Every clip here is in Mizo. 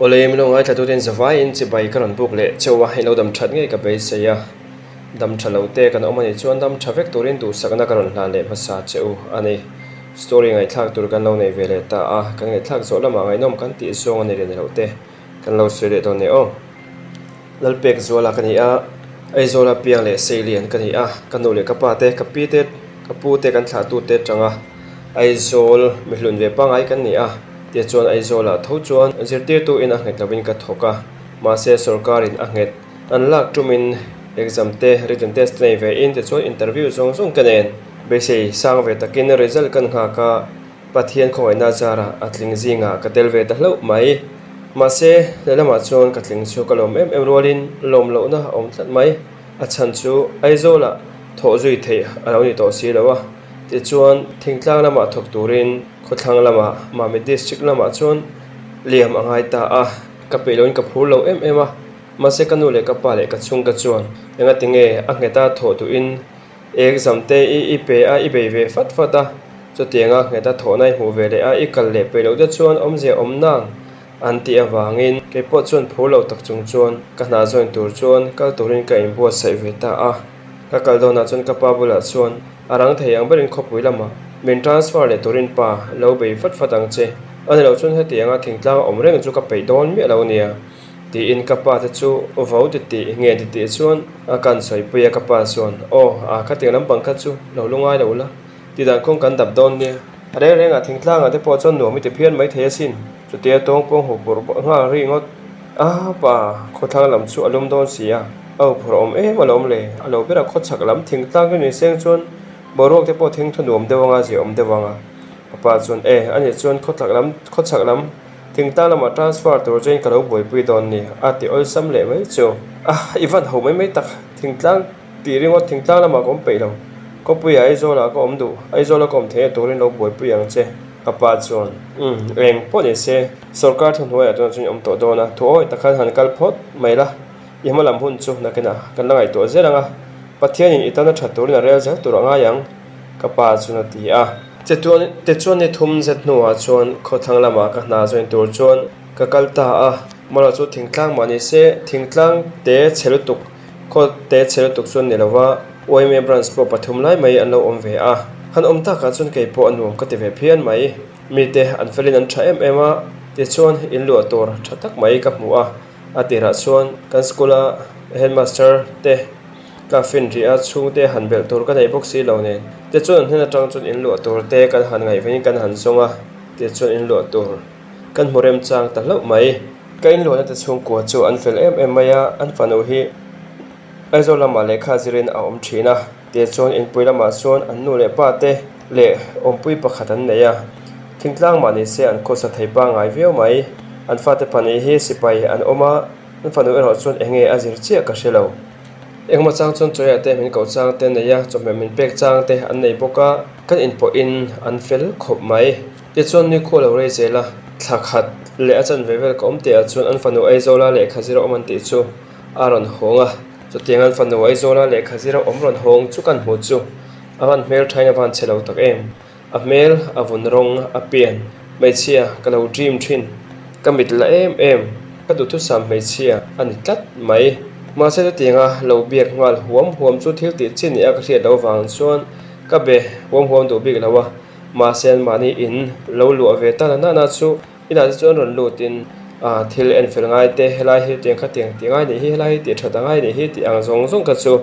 Awle min lo ngaithlatuten zavaiin chibai ka rawn buk leh cheu a, in lo dam that ngei ka beisei a, dam tha lo te kan awm anih chuan dam tha vek turin duhsakna ka rawn hlan leh hmasa che u a ni. Story ngaihthlak tur kan lo nei ve leh ta a, kan ngaihthlak zawh lamah ngaihnawm kan tih zawng a ni leh ni loh te kan lo sawi leh dawn nia aw. Lalpek Zuala ka ni a, Aizawla piang leh Seilian ka ni a, ka nu leh ka pa te, ka pi te, ka pu te kan thlah tu te atanga Aizawl mihlun ve pangngai kan ni a, tichuan Aizawlah tho chuan zirtirtu in a nghet lovin ka thawk a, mahse sorkar in a nghet an lak tumin exam te, written test te nei ve in tichuan interview zawng zawng ka nen beisei sang ve takin result kan nghak a. Pathian khawngaihna zarah a tling zingah ka tel ve ta hlauh mai. Mahse, lehlamah chuan ka tling chu ka lawm em em rualin lawm lohna a awm tlat mai. A chhan chu Aizawlah thawh zui theih a lo ni tawh si lo a, tichuan thingtlang lamah thawk turin khawthlang lamah Mami District lamah chuan liam a ngai ta a, ka peih loin ka phur lo em em a. Mahse ka nu leh ka pa leh ka chhungka chuan engatinge a ngheta thawh duhin Exam te i i pe a, i bei ve fat fat a, chutianga ngheta thawhna i hmuh ve leh a, i kal leh peih loh te chuan awmzia awm nang an tih avangin kei pawh chuan phur lo tak chung chuan ka hna join tur chuan kal turin ka inbuatsaih ve ta a. Ka kal dawnah chuan ka pa bulah chuan a rang thei ang berin khawpui lamah min transfer leh turin pa lo bei fat fat ang che, a ni loh chuan hetianga thingtlang awm reng chu ka peih dawn miah lo nia. Tiin ka pa te chu vo ti tih nge ti tih chuan a kan sawipui a ka pa chuan aw a khatiang lampang kha chu lo lu ngai lo la ti dan kawng kan dap dawn nia a reng reng ah thingtlang ah te pawh chuan nuam i ti phian mai thei asin chutia tawng pawng huh purh nghal ri ngawt a pa khawthlang lam chu a lum dawn si a a huphurh awm em alawm le a lo ber a khawchhak lam thingtlang chu ni seng chuan boruak te pawh thing thu nuam deuh anga zia awm deuh anga ka pa chuan e ani chuan khawchhak lam khawchhak lam Thingtlang lamah transfer tur chuan ka lo buaipui dawn ni a ti awlsam leh mai chu. A, i van ho mai mai tak, thingtlang tih ringawt thingtlang lamah ka awm peih lo. Khawpuiah Aizawlah ka awm duh, Aizawla ka awm theihna turin lo buaipui ang che, ka pa chuan. Umm, eng pawh ni se, sawrkar thuhnuaiah tunah chuan i awm tawh dawn a, thu awi takhan han kal phawt mai la, i hma lam hun chu nakinah kan la ngaihtuah zel ang a, Pathianin i tana that turin a rel zel tur a ngai ang, ka pa chuan a ti a. Tichuan tichuan ni thum zet hnuah chuan khawthlang lamah ka hna zawin tur chuan ka kal ta a. Mawla chu thingtlang mah ni se, thingtlang te chhe lutuk, khaw te chhe lutuk chuan ni lova yma branch pawh pathum lai mai an lo awm ve a. Han awm takah chuan kei pawh a nuam ka ti ve phian mai. Mite an felin an tha em em a, tichuan inluah tur tha tak mai ka hmu a. A tirah chuan kan school a headmaster te ka fin rih a, chhungte han belh tur ka nei bawk si lo nen. Tichuan an hnen atang chuan in luah tur te kan han ngaihvenin kan han zawng a, tichuan in luah tur kan hmu remchang ta hlauh mai. Ka in luahna te chhungkua chu an fel em em mai a, an fanu hi Aizawl lamah lehkha zirin a awm thin a, tichuan inpui lamah chuan an nu leh pa te leh awmpui pakhat an nei a, thingtlang mah ni se an khawsa thei pangngai viau mai. An fate pahnih hi sipai an awm a, an fanu erawh chuan eng nge a zir chiah ka hre lo. Engemaw chang chuan chawiah te min koh chang te nei a, chawhmeh min pek chang te an nei bawk a, kan inpawhin an fel khawp mai. Tichuan ni khual lo rei zel a, thla khat leh a chanve vel ka awm teh ah chuan an fanu Aizawla lehkha zir a awm an tih chu a rawn hawng a, chutiang an fanu Aizawla lehkha zir a awm rawn hawng chu kan hmuh chu a van hmelthain a van chhe lo tak em. A hmel a vun rawng a pian hmeichhia ka lo dream thin, ka mit la em em, ka duhthusam hmeichhia a ni tlat mai. Mahse chutianga lo biak nghal huam huam chu thil tih chi nia ka hriat loh vang chuan ka be huam huam duh bik lo a, mahse an mahni in lo luah ve ta na nana chu inah te chuan rawn lut in thil en fel ngai te helai hi tiang khatiang tih ngai nih hi helai hi tih that a ngai nih hi tih ang zawng zawng kha chu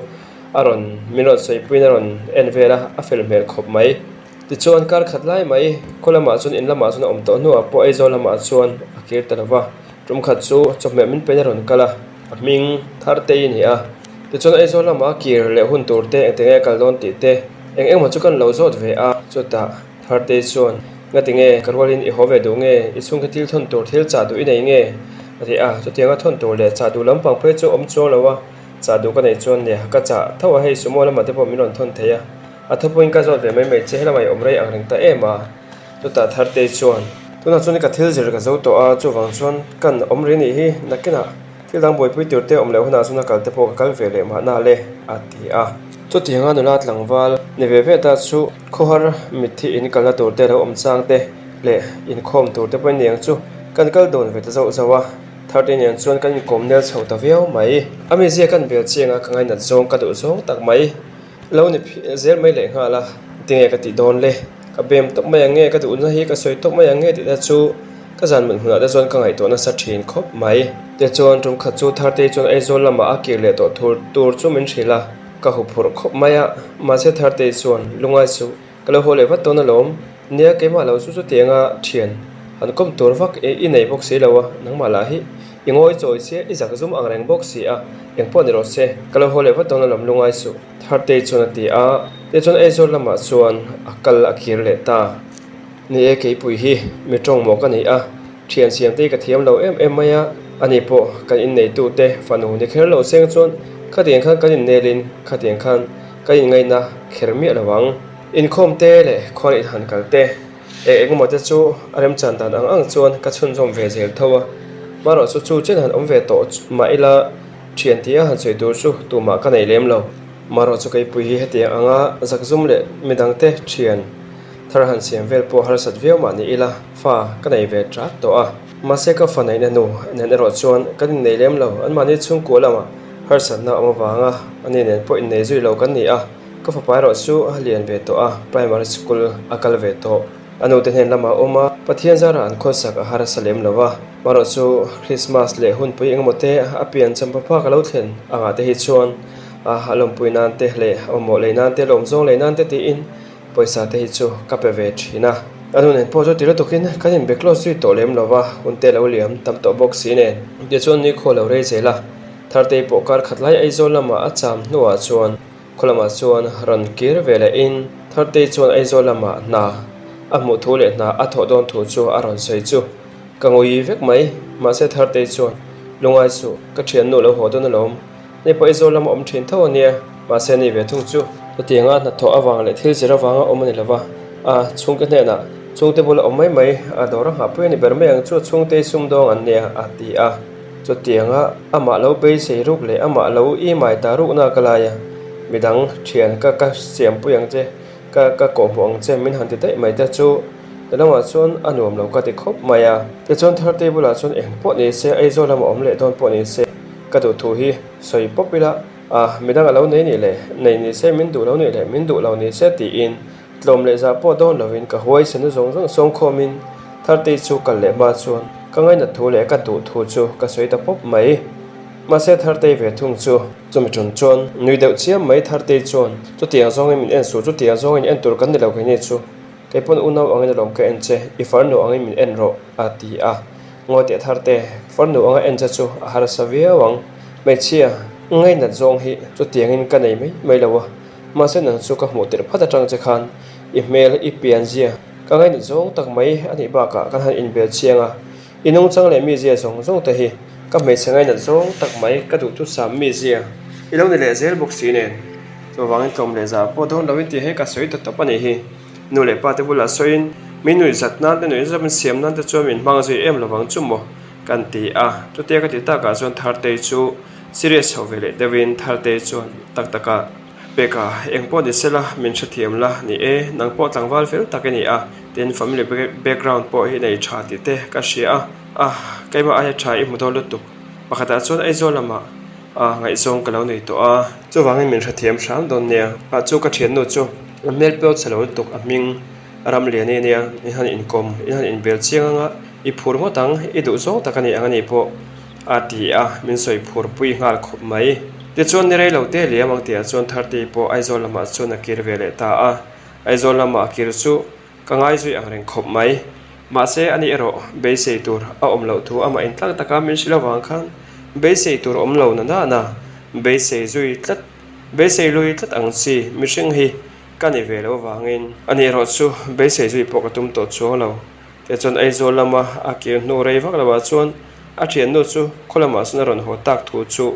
a rawn min rawn sawipuiin a rawn en vel a, a fel hmel khawp mai. Tichuan kar khat lai mai khaw lamah chuan in lamah chuan a awm tawh hnuah pawh Aizawl lamah chuan a kir ta lo va, tum khat chu chawhmeh min pein a rawn kal a, a hming thar te i ni a. Tichuan Aizawl lamah a kir leh hun tur te engti nge a kal dawn tih te eng engmaw chu kan lo zawt ve a, chutah Thartei chuan ngati nge ka rualin i haw ve duh nge, i chhungte thil thawn tur thil chah duh i nei nge? a ti a, chutianga thawn tur leh chah duh lampang phei chu awm chuang lo a. Chah duh ka neih chuan nia, ka chah tho a hei sumo lamah te pawh min rawn thawn thei a, a thupui ka zawt ve mai mai che helamah i awm rei ang reng ta em a, chutah Thartei chuan, Tunah chuan ka thil zir ka zo tawh a, chuvang chuan kan awm rih nih hi, nakinah thil dang buaipui tur te awm leh hunah chuan a kal te pawh ka kal ve leh mahna le, a ti a. Chutianga nula tlangval ni ve ve ta chu khawhar mitthi in kalna tur te lo awm chang te leh inkhawm tur te pawh aniang chu kan kal dawn ve ta zauh zauh a. Tharte nen chuan kan inkawm nel chho ta viau mai. A mizia kan bel chiang a, ka ngainat zawng ka duh zawng tak mai. Lo ni zel mai leh nghal a, tinge ka tih dawn le? Ka bem tawp mai ang nge, ka duhna hi ka sawi tawp mai ang nge tih te chu ka zan mut hmunah te chuan ka ngaihtuah nasa thin khawp mai. Tichuan tum khat chu Thartei chuan Aizawl lamah a kir leh tawh thur tur chu min hrilh a, ka huphurh khawp mai a, mahse Thartei chuan lungai suh. Ka lo haw leh vat dawn alawm. Nia, keimah lo chu chutianga thian han kawm tur vak i nei bawk si lo a, nangmah lah hi i ngawi chawi sia, i zak zum ang reng bawk si a, engpawh ni rawh se, ka lo haw leh vat dawn alawm lungai suh. Thartei chuan a ti a, tichuan Aizawl lamah chuan a kal a kir leh ta. Ni e, keipui hi mi tawng maw ka ni a, thian siamtei ka thiam lo em em mai a, ani pawh kan inneitute fanu ni kher lo seng chuan khatiang khan kan innelin khatiang khan Ka inngaihna kher miah lo ang. Inkhawm te leh khual inhan kal te eng eng emaw te chu a remchan dan ang ang chuan ka chhunzawm ve zel tho a. Hmarawh chu chu chen han awm ve tawh mah ila thian tia han sawi tur chu tumah ka nei lem lo. Hmarawh chu keipui hi hetiang anga zakzum leh midangte thian thar han siam vel pawh harsat viau mah ni ila fa ka nei ve ṭat tawh a. Mahse ka fa neihna nu nen erawh chuan kan innei lem lo, anmahni chhungkua lamah Harsatna awm avanga ani nen pawh innei zui lo kan ni a, ka fapa erawh chu a lian ve tawh a, primary school a kal ve tawh. A nute hnen lamah a awm a, Pathian zarah an khawsak a harsa lem lo va, marawh chu Christmas leh hunpui engemaw te a pian champha ka lo thlen angah te hi chuan a lawmpui nan te leh a mamawh lei nan te, lawmzawng lei nan te tiin pawisa te hi chu ka pe ve thin a. A nu nen pawh chu ti lutukin kan inbe close zui tawh lem lo va, hun te lo liam tam tawh bawk si nen. Tichuan nikhua lo rei zel a. Thartei pawh kar khat lai Aizawl lamah a cham hnuah chuan khaw lamah chuan rawn kir ve leh in Thartei chuan Aizawl lamah hna a hmuh thu leh hna a thawh dawn thu chu a rawn sawi chu ka ngui vek mai. Mahse Thartei chuan, Lungai suh, ka thiannu lo haw dawn alawm. Ni pawh Aizawl lama awm thin tho a nia, mahse ni ve thung chu. Chutianga hnathawh avang leh thil zir avanga awm a ni lova, a chhungte hnenah chhungte bula awm mai mai a dawr a nghahpui a ni ber mai ang chu chhungte sumdawng an nia a ti a. Chutianga amah lo beisei ruk leh amah lo i mai ta rukna ka lai a, midang thian ka ka siampui ang che, ka ka kawhhmuh ang che min han ti daih mai te chu lamah chuan a nuam lo ka ti khawp mai a. Tichuan Thartei bulah chuan eng pawh ni se, Aizawl lama awm leh dawn pawh ni se, ka duh thu hi sawi pawp ila, a midang a lo nei nih leh nei ni se, min duh lo nih leh min duh lo ni se tiin Tlawm leh zah pawh dawn lovin ka huaisena zawng zawng sawmkhawmin Thartei chu kal leh hma chuan ka ngainat thu leh ka duh thu chu ka sawi ta pawp mai. Mahse Thartei ve thung chu chumi ṭun chuan nui deuh chiam mai Thartei chuan chutiang zawngin min en suh chutiang zawngin en tur kan ni lo keini chu kei pawn unau angin alawm ka en che i farnu angin min en rawh a ti a. Ngawi teh Tharte farnu anga en che chu a harsa viau ang hmeichhia ngainat zawng hi chutiangin ka nei mai mai lo a. Mahse nang chu ka hmuh tirh phat atang che khan i hmel i pian zia ka ngainat zawng tak mai a nih bakah kan han inbel chiang a, i nungchang leh mizia zawng zawng te hi ka hmeichhe ngainat zawng tak mai ka duhthusam mizia i lo ni leh zel bawk si nen. Chuvangin tlawm leh zah pawh dawn loin tih hi ka sawi ta tawp a nih hi. Nu leh pa te bulah sawiin mi nuih zat nan te nuih zat min siam nan te chuan min hmang zui em lovang chu maw kan ti a, chutia ka ti takah chuan Thartei chu Serious chho ve leh deuhin Thartei chuan tak taka Peka, eng pawh ni sela min hrethiam la ni e, nang pawh tlangval fel tak i ni a, tin family background pawh hi nei tha tih te ka hria a, a keimah aia tha i hmu dawn lutuk, pakhatah chuan Aizawl lamah a ngaihzawng ka lo nei tawh a, chuvangin min hrethiam hram dawn nia, ah chu ka thiannu chu a hmel pawh chhe lo lutuk a hming Ramliani a nia, in han inkawm, in han inbel chiang anga i phur ngawt ang, i duh zawng tak a ni ang a ni pawh. A ti a, min sawi phur pui nghal khawp mai. Tichuan ni rei lo te liam ang tihah chuan Thartei pawh Aizawl lamah chuan a kir ve leh ta a. Aizawl lama a kir chu ka ngai zui ang reng khawp mai. Mahse ani erawh beisei tur a awm loh thu amah intlang taka min hrilh avang khan beisei tur awm lo na nana beisei zui tlat beisei lui tlat ang chi mihring hi ka ni ve lo avangin ani erawh chu beisei zui pawh ka tum tawh chuang lo. Tichuan Aizawl lama a kir hnu rei vak lohah chuan a thiannu chu khaw lamah chuan a rawn haw tak thu chu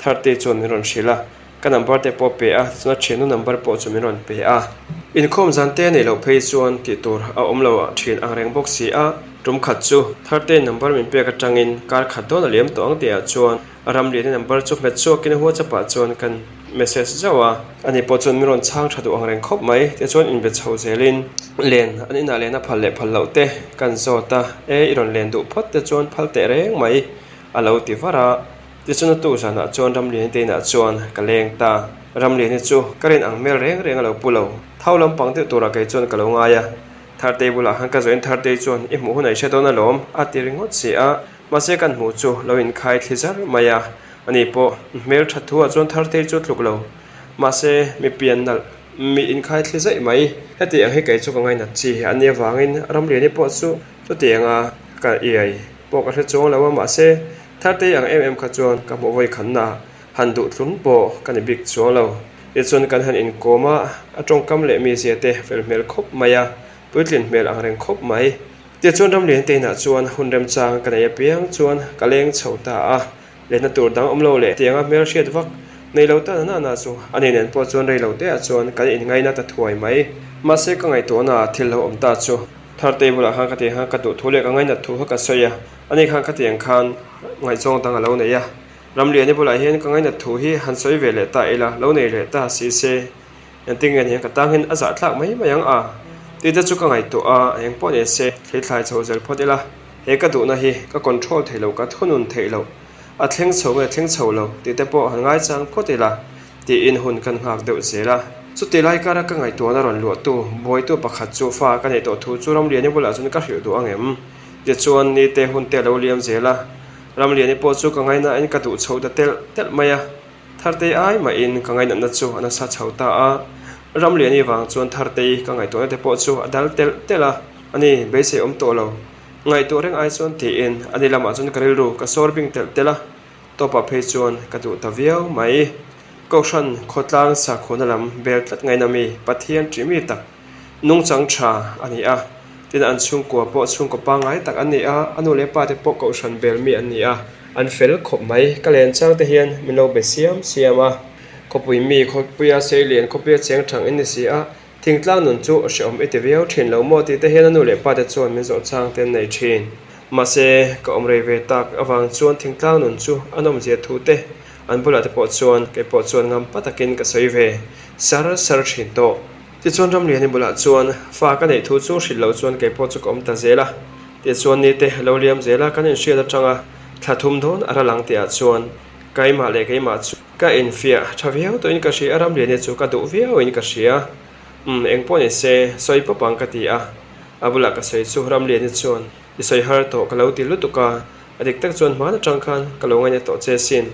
Thartei chuan min rawn hrilh a, ka number te pawh a pe a, tichuan a thiannu number pawh chu min rawn pe a. Inkhawm zan te neih loh phei chuan tih tur a awm lo thin ang reng bawk si a, tum khat chu Thartei number min pek atangin kar khat dawn a liam tawh ang tihah chuan Ramliani number chu hmet chhuakin WhatsApp ah chuan kan message zauh a, ani pawh chuan min rawn chhang tha duh ang reng khawp mai, tichuan inbe chho zelin len an inah len a phal leh phal loh te kan zawt a, e i rawn len duh phawt te chuan phal teh reng mai. A lo ti var a. Tichuan a tuk zanah chuan Ramliani te inah chuan ka leng ta. Ramliani chu ka rin ang hmel reng reng a lo pu lo. Thau lampang deuh turah kei chuan ka lo ngai a. Thartei bulah khan ka zawhin Thartei chuan i hmuh hunah i hre dawn alawm a ti ringawt si a. Mahse kan hmuh chu lo inkhai thli zar mai a. Ani pawh hmel that thu ah chuan Thartei chu tluk lo. Mahse mi pian nalh mi inkhai thli zaih mai. Heti ang hi kei chu ka ngainat chi a nia vangin Ramliani pawh chu chutianga ka iai pawh ka hre chuang lo a mahse Thartei ang em em kha chuan ka hmuh vawi khanna han duh tlun pawh ka ni bik chuang lo. Tichuan kan han inkawm a, a tawngkam leh mizia te fel hmel khawp mai a, puitlin hmel ang reng khawp mai. Tichuan Ramliante inah chuan hun remchang ka nei apiang chuan ka leng chho ta a, lenna tur dang awm lo leh tianga hmel hriat vak nei lo ta na na chu ani nen pawh chuan rei lo te ah chuan kan inngaina ta thuai mai. Mahse ka ngaihtuahna ah thil lo awm ta chu Thartei bulah khan ka ti khan ka duh thu leh ka ngainat thu kha ka sawi a, ani khan khatiang khan ngaihzawng dang a lo nei a. Ramliani bulah hian ka ngainat thu hi han sawi ve leh ta ila, lo nei leh ta si se, engtin nge niang ka tang hian a zah thlak mai mai ang a? Tih te chu ka ngaihtuah a, eng pawh ni se, thli thlai chho zel phawt ila, he ka duhna hi ka control theih loh, ka thunun theih loh, a thleng chho nge thleng chho lo tih te pawh han ngaichang phawt ila tiin hun kan nghak deuh zel a. Chuti lai kara ka ngaihtuahna rawn luahtu buaitu pakhat chu fa ka neih tawh thu chu Ramliani bulah chuan ka hrilh duh ang em? Tichuan nite hun te a lo liam zel a, Ramliani pawh chu ka ngaihnain ka duh chho ta telh telh mai a, Thartei ai mahin ka ngainatna chu a nasa chho ta a. Ramliani vang chuan Thartei ka ngaihtuahna te pawh chu a dal telh telh a, ani beisei awm tawh lo. Ngaihtuah reng ai chuan tiin ani lamah chuan ka rilru ka sawr bing telh telh a, tawpah phei chuan ka duh ta viau mai. Kohhran khawtlang sakhuana lam bel tlat ngaina mi Pathian ṭih mi tak nungchang ṭha a ni a, tin an chhungkua pawh chhungkaw pangngai tak an ni a, a nu leh pa te pawh kohhran bel mi an ni a, an fel khawp mai. Ka len chang te hian min lo be siam siam a, khawpui mi khawpuia seilian khawpuia cheng thang in ni si a, Thingtlang nun chu hrehawm i ti viau thin lo maw tih te hian a nu leh pa te chuan min zawh chang te an nei thin. Mahse, ka awm rei ve tak avang chuan thingtlang nun chu a nawmzia thu te an bulah te pawh chuan kei pawh chuan ngam pa takin ka sawi ve sar sar thin tawh. Tichuan Ramliani bulah chuan fa ka neih thu chu hrilh loh chuan kei pawh chu ka awm ta zel a. Tichuan ni te lo liam zel a kan inhriat atanga thla thum dawn a ral ang tihah chuan keimah leh keimah chu Ka infiah tha viau tawhin ka hria a, Ramliani chu ka duh viauin ka hria. Umm, eng pawh ni se, sawi pawp ang ka ti a. A bulah ka sawi chu Ramliani chuan, I sawi har tawh ka lo ti lutuk a, a dik tak chuan hmaan atang khan ka lo ngaina tawh che sin,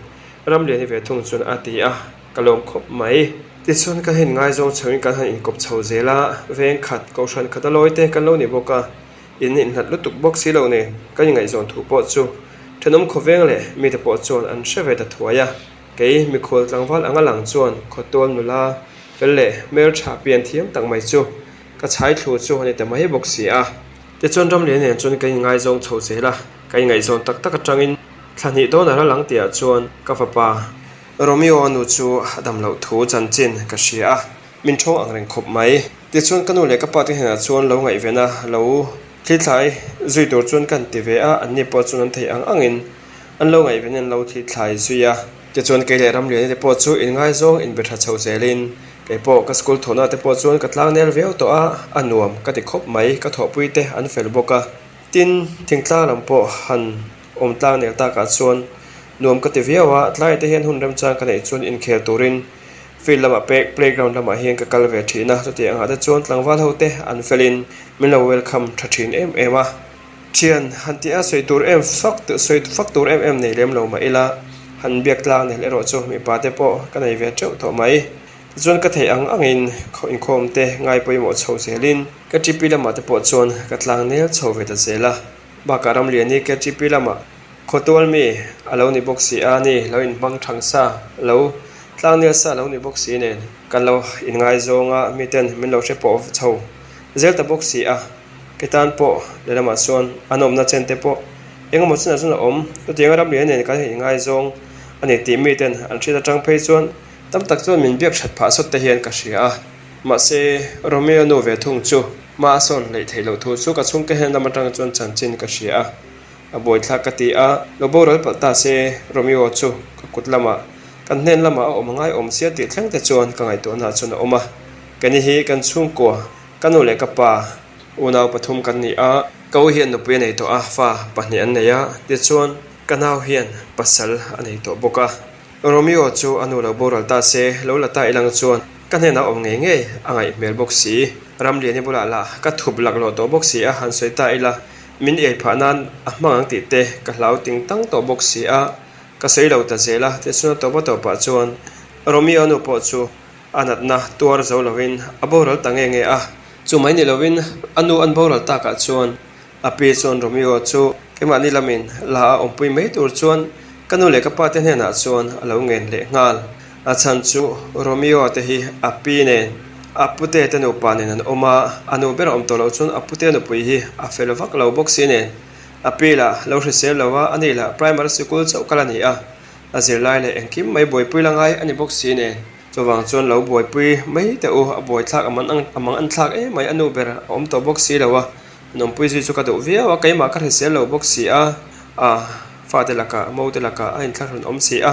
Ramliani ve thung chuan a ti a, ka lawm khawp mai. Tichuan ka hin ngaizawng chhoin kan han inkawp chho zel a, veng khat, kohhran khat a lawi te kan lo ni bawk a, In inhlat lutuk bawk si lo nen ka ingaihzawn thu pawh chu thenawm khawveng leh mite pawh chuan an hre ve ta thuai a. Kei mikhual tlangval anga lang chuan khawtual nula fel leh hmeltha pian thiam tak mai chu ka chhai thlu chu a ni ta mai bawk si a. Tichuan Ramlian nen chuan ka inngaizawng chho zel a, ka inngaihzawn tak tak atangin thla hnih dawn a ral ang tihah chuan ka fapa Romeo-a nu chu a dam loh thu chanchin ka hria a. Min thawng ang reng khawp mai. Tichuan ka nu leh ka pa te hnenah chuan lo ngaihven a, lo thlithlai zui tur chuan ka han ti ve a, anni pawh chuan an theih ang angin an lo ngaihven in an lo thlithlai zui a. Tichuan kei leh Ramliani te pawh chu inngaizawng inbe tha chho zelin kei pawh ka school thawhna te pawh chuan ka tlangnel viau tawh a, a nuam ka ti khawp mai, ka thawhpui te an fel bawk a. Tin, thingtlang lam pawh han awm tlangnel takah chuan nuam ka ti viau a, tlaiah te hian hun remchang ka neih chuan inkhel turin Field lamah pek playground lamah hian ka kal ve thin a, chutiang angah te chuan tlangval ho te an felin min lo welcome tha thin em em a. Thian han tih a sawi tur em fak sawi fak tur em em nei lem lo mah ila han biak tlang nel erawh chu mipa te pawh ka nei ve teuh tawh mai. Tichuan ka theih ang angin inkhawm te ngai pawimawh chho zelin KTP lamah te pawh chuan ka tlang nel chho ve ta zel a. Bakah Ramliani KTP lamah Khawtual mi a lo ni bawk si a ni, lo inhmang thang sa, lo tlangnel sa lo ni bawk si nen kan lo inngaizawng a, miten min lo hre pawh chho zel ta bawk si a, ke tan pawh lehlamah chuan an awmna chen te pawh engemaw chenah chuan a awm. Chutianga Ramlian nen kan inngaizawng a ni tih miten an hriat atang phei chuan tam tak chuan min biak that phah sawt te hian ka hria a, mahse Romeo nu ve thung chu hma a sawn hleih theih loh thu chu ka chhungte hnen lam atang chuan chanchin ka hria a. A buaithlak ka ti a, lo boral palh ta se Romeo chu ka kut lamah kan hnen lamah a awm angai awm sia tih thleng te chuan ka ngaihtuahna chuan a awm a. Kani hi kan chhungkua, ka nu leh ka pa, unau pathum kan ni a. Ka u hian nupui a nei tawh a, fa pahnih an nei a, tichuan. Ka nau hian pasal a nei tawh bawk a. Romeo chu a nu lo boral ta se, lo la ta ilang chuan ka hnenah awm ngei ngei a ngaih hmel bawk si. Ramliani bulah lah ka thup laklawh tawh bawk si a, han sawi ta ila min ei phah nan a hmang ang tih te ka hlau ting tang tawh bawk si a, ka sawi lo ta zel a, tichuan a tawp a tawpah chuan Romeo nu pawh chu a natna tuar zo lovin a boral ta nge nge a. Chu mai ni lovin a nu an boral takah chuan A pi chuan Romeo chu keimahni lamin la a awmpui mai tur chuan ka nu leh ka pa te hnenah chuan a lo ngen leh nghal. A chhan chu Romeo te hi a pi nen a pute te nupa nen an awm a, a nu ber a awm tawh loh chuan a pute nupui hi a fel vak lo bawk si nen a pi lah lo hrisel lo a, ani lah primary sikul chauh kal a ni a, a zirlai leh engkim mai buaipui la ngai a ni bawk si nen. Chuvang chuan lo buaipui mai teh u, a buaithlak a man a mang an thlak em mai, a nu ber a awm tawh bawk si lo a, Nawmpui zui chu ka duh viau a, keimah ka hrisel lo bawk si a, a fate lakah, mo te lakah a inthlahrun awm si a,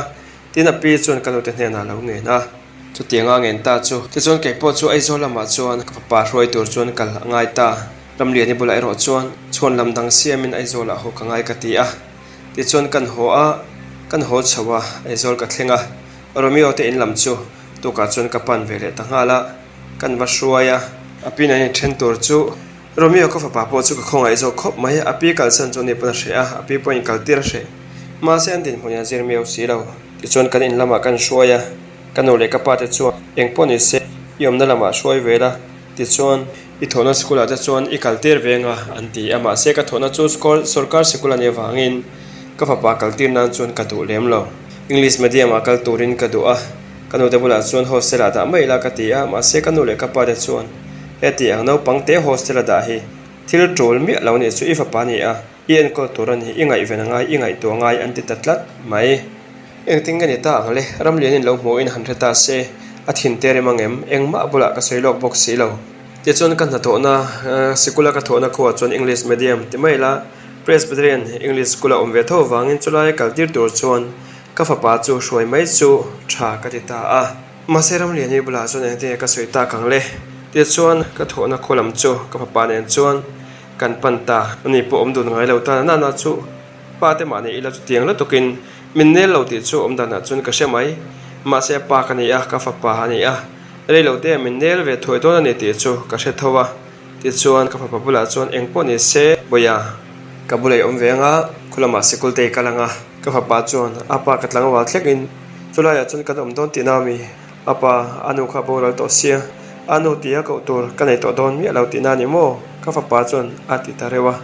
tin a pi chuan ka nute hnenah a lo ngen a. Chutianga ngen ta chu, tichuan kei pawh chu Aizawl lamah chuan ka fapa hruai tur chuan kal a ngai ta. Ramliani bulah erawh chuan chhuan lam dang siamin Aizawlah haw ka ngai ka ti a. Tichuan kan haw a, kan haw chho a, Aizawl ka thleng a, Romeo te in lam chu tukah chuan ka pan ve leh ta nghal a, kan va hruai a. A pi nen inthen tur chu Romeo ka fapa pawh chu ka khawngaih zawk khawp mai, a pi kalsan chu ani pawn a hreh a, a pi pawhin kaltir a hreh. Mahse an dinhmun in a zir miau si lo. Tichuan kan in lamah kan hruai a, ka nu leh ka pa te chuan eng pawh ni se i awmna lamah hruai ve la, tichuan i thawhna school ah te chuan i kaltir ve anga an ti a, mahse ka thawhna chu sorkar sikul a nih avangin ka fapa kaltir nan chuan ka duh lem lo. English medium ah kal turin ka duh a, ka nu te bulah chuan hostel ah dah mai la ka ti a, mahse ka nu leh ka pa te chuan Heti ang naupang te hostel a dah hi thil tul miah lo nih chu i fapa ni a, i enkawl tur a ni, i ngaihven a ngai, i ngaihtuah a ngai an ti ta tlat mai. Engtin nge ni ta ang le, Ramlianin lo hmuhin han hre ta se, a thin te rem angem, engmah bulah ka sawi lawk bawk si lo. Tichuan ka hnathawhna, sikula ka thawhna khuaah chuan English medium ti mai ila, Presbyterian English school a awm ve tho avangin chulai kal tir tur chuan ka fapa chu hruai mai chu tha ka ti ta a. Mahse Ramliani bulah chuan engtin nge ka sawi tak ang le? Tichuan ka thawhna khaw lam chu ka fapa nen chuan kan pan ta. Ani pawh awm dun ngai lo ta nana chu pa te mahni ila chutiang lutukin min nel lo tih chu awm danah chuan ka hre mai. Mahse pa ka ni a, ka fapa a ni a, rei lo te min nel ve thuai dawn a ni tih chu ka hre tho a. Tichuan ka fapa bulah chuan eng pawh ni se Bawiha, ka bulah i awm ve anga khaw lamah sikul te i kal anga. Ka fapa chuan a pa ka tlangval thlekin chulaiah chuan kan awm dawn tihna a mi? A pa, a nu kha a boral tawh sia, a nu tia koh tur ka nei tawh dawn miah lo tihna a ni maw? Ka fapa chuan a ti ta reuh a.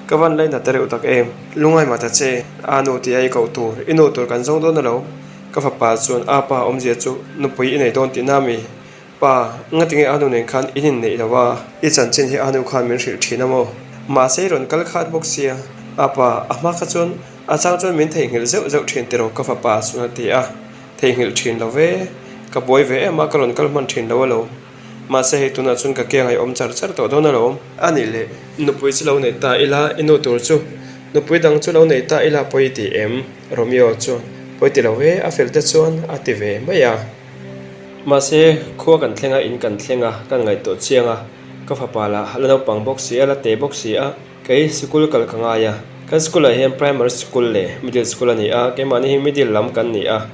Ka van lainat ta reuh tak em? Lungai mah ta che, a nu tia i koh tur, i nu tur kan zawng dawn alo? Ka fapa chuan a pa awmzia chu nupui i nei dawn tihna a mi? Pa, ngatinge a nu nen khan in inneih lo a, i chanchin hi a nu khan min hrilh thin a maw? Mahse i rawn kal khat bawk sia. A pa, a hma kha chuan a chang chuan min theihnghilh zeuh zeuh thin tiraw ka fapa chuan a ti a. Theihnghilh thin lo ve, ka buai ve em a, ka rawn kal hman thin lo alawm. Mahse hei tunah chuan ka ke ngaihawm char char tawh dawn alawm. A nih leh, nupui chu lo nei ta ila, i nu tur chu nupui dang chu lo nei ta ila pawi i ti em? Romeo chuan, Pawi ti lo e, a fel te chuan a ti ve mai a. Mahse, khua kan thleng a, in kan thleng a, kan ngaihtuah chiang a, ka fapa lah la naupang bawk si a, la te bawk si a, kei sikul kal ka ngai a. Kan school ah hian primary school leh middle school a ni a, keimahni hi middle lam kan ni a.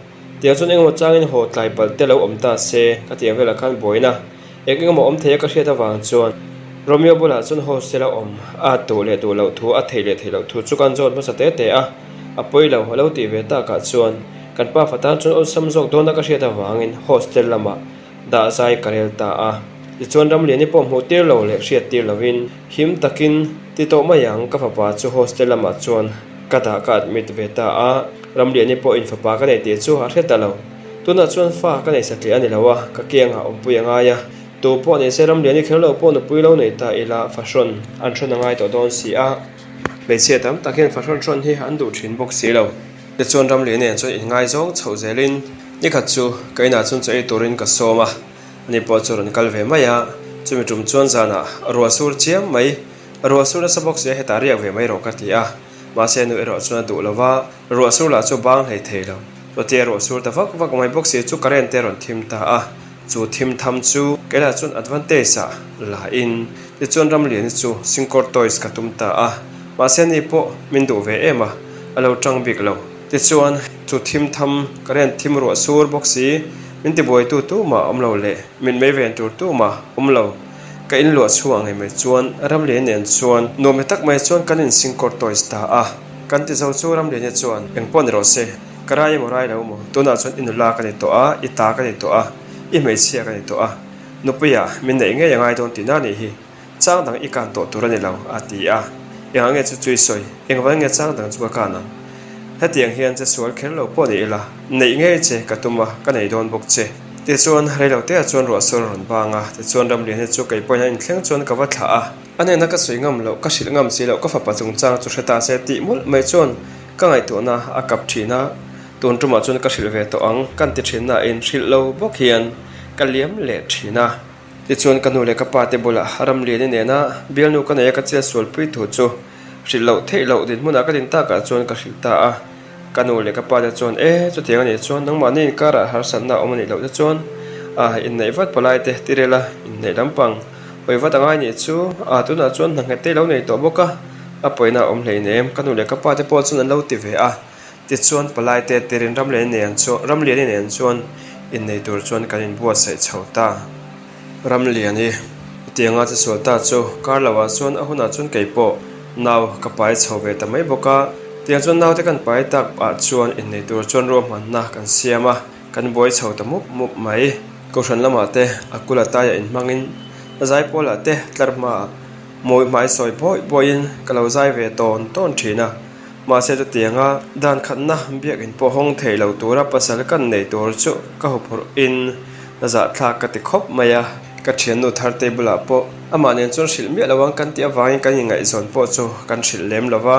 Tiang chuan engemaw changin haw tlai palh te lo awm ta se, ka tiang velah khan buaina eng engemaw awm thei a ka hriat avang chuan Romeo bulah chuan hostel a awm a duh leh duh loh thu a theih leh theih loh thu chu kan zawt hmasa te te a, a pawi lo a lo tih ve takah chuan Kan pa fatan chuan awlsam zawk dawna ka hriat avangin hostel lamah dah zai ka rel ta a. Tichuan Ramliani pawh hmuh tir lo leh hriat tir lovin him takin ti tawh mai ang ka fapa chu hostel lamah chuan ka dah ka admit ve ta a. Ramliani pawh in fapa ka nei tih chu a hre ta lo. Tunah chuan fa ka nei satliah a ni lo a, ka kiangah awmpui a ngai a. Tu pawh ni se Ramliani kher lo pawh nupui lo nei ta ila fahrawn an hrawn a ngai tawh dawn si a. Hmeichhia tam tak hian fahrawn hrawn hi an duh thin bawk si lo. Tichuan Ramli nen chuan inngaizawng chhoh zelin nikhat chu ka inah chuan chaw ei turin ka sawm a, ani pawh chu rawn kal ve mai a, chumi tum chuan zanah ruah sur chiam mai, ruah sur nasa bawk sia hetah riak ve mai rawh ka ti a, mahse nu erawh chuan a duh lo va, ruah sur lah chu bang hlei thei lo, chutia ruah sur ta vak vak mai bawk si chu current te rawn thim ta a, chu thim tham chu keilah chuan advantage ah la in tichuan Ramliani chu Singkawr toys ka tum ta a, mahse ani pawh min duh ve em a. a lo tang bik lo. Tichuan, chu thim tham current thim ruah sur bawk si, min tibuaitu tumah awm lo leh mitmei ven tur tumah awm lo. Ka inluah chhuah ngei mai chuan Ramlian nen chuan nuam he tak mai chuan kan insingkawr toys ta a. Kan ti zo chu Ramliani chuan, Engpawh ni rawh se, ka rai emaw rai lo maw, tunah chuan i nula ka ni tawh a, i ta ka ni tawh a, i hmeichhia ka ni tawh a, nupuia min neih ngei a ngai dawn tihna a nih hi. Chang dang i kan tawh tur a ni lo, a ti a. Engah nge chu chu i sawi? Engvang nge chang dang chu ka kan ang? Hetiang hian che sual kher lo pawh ni ila, neih ngei che ka tum a, ka nei dawn bawk che. Tichuan, reilote ah chuan ruahsur a rawn bang a, tichuan Ramlian hi chu kei pawhin a inthleng chuan ka va thlah a. A hnena ka sawi ngam loh, ka hrilh ngam si loh, ka fapa chungchang chu hre ta se tih mawlh mai chuan ka ngaihtuahna a kap thin a, tun tumah chuan ka hrilh ve tawh ang kan ti thin nain hrilh lo bawk hian ka liam leh thin a. Tichuan ka nu leh ka pa te bulah Ramliani nena bialnu ka nei a ka chiat sualpui thu chu hrilh loh theih loh dinhmunah ka din takah chuan ka hrilh ta a. Ka nu leh ka pa te chuan e chutiang a nih chuan nangmahni inkarah harsatna a awm a nih loh te chuan a inneih vat palai te tirel a inneih lampang hawi vat angai nih chu a tunah chuan hna nghet te i lo nei tawh bawk a a pawina a awm hleinem ka nu leh ka pa te pawh chuan an lo ti ve a. Tichuan palaite tirin Ramliani nen chuan Ramliani nen chuan innei tur chuan kan inbuatsaih chho ta. Ramliani hetianga che sual ta chu kar loah chuan a hunah chuan kei pawh nau ka pai chho ve ta mai bawk a. Tiang chuan naute kan pai tak ah chuan innei tur chuan ruahmanna kan siam a, kan buai chho ta mup mup mai. Kohhran lamah te a kula taiah inhmangin a zaipawlah te tlar hmaah mawi hmai sawi bawi bawiin ka lo zai ve tawn tawn thin a. Mahse chutianga dan khatna biakinn pawh hawng thei lo tura pasal kan nei tur chu ka huphurh in a zahthlak ka ti khawp mai a. Ka thiannu Thartei bulah pawh amah nen chuan hrilh miah lo ang kan tih avangin kan inngaihzawn pawh chu kan hrilh lem lo va,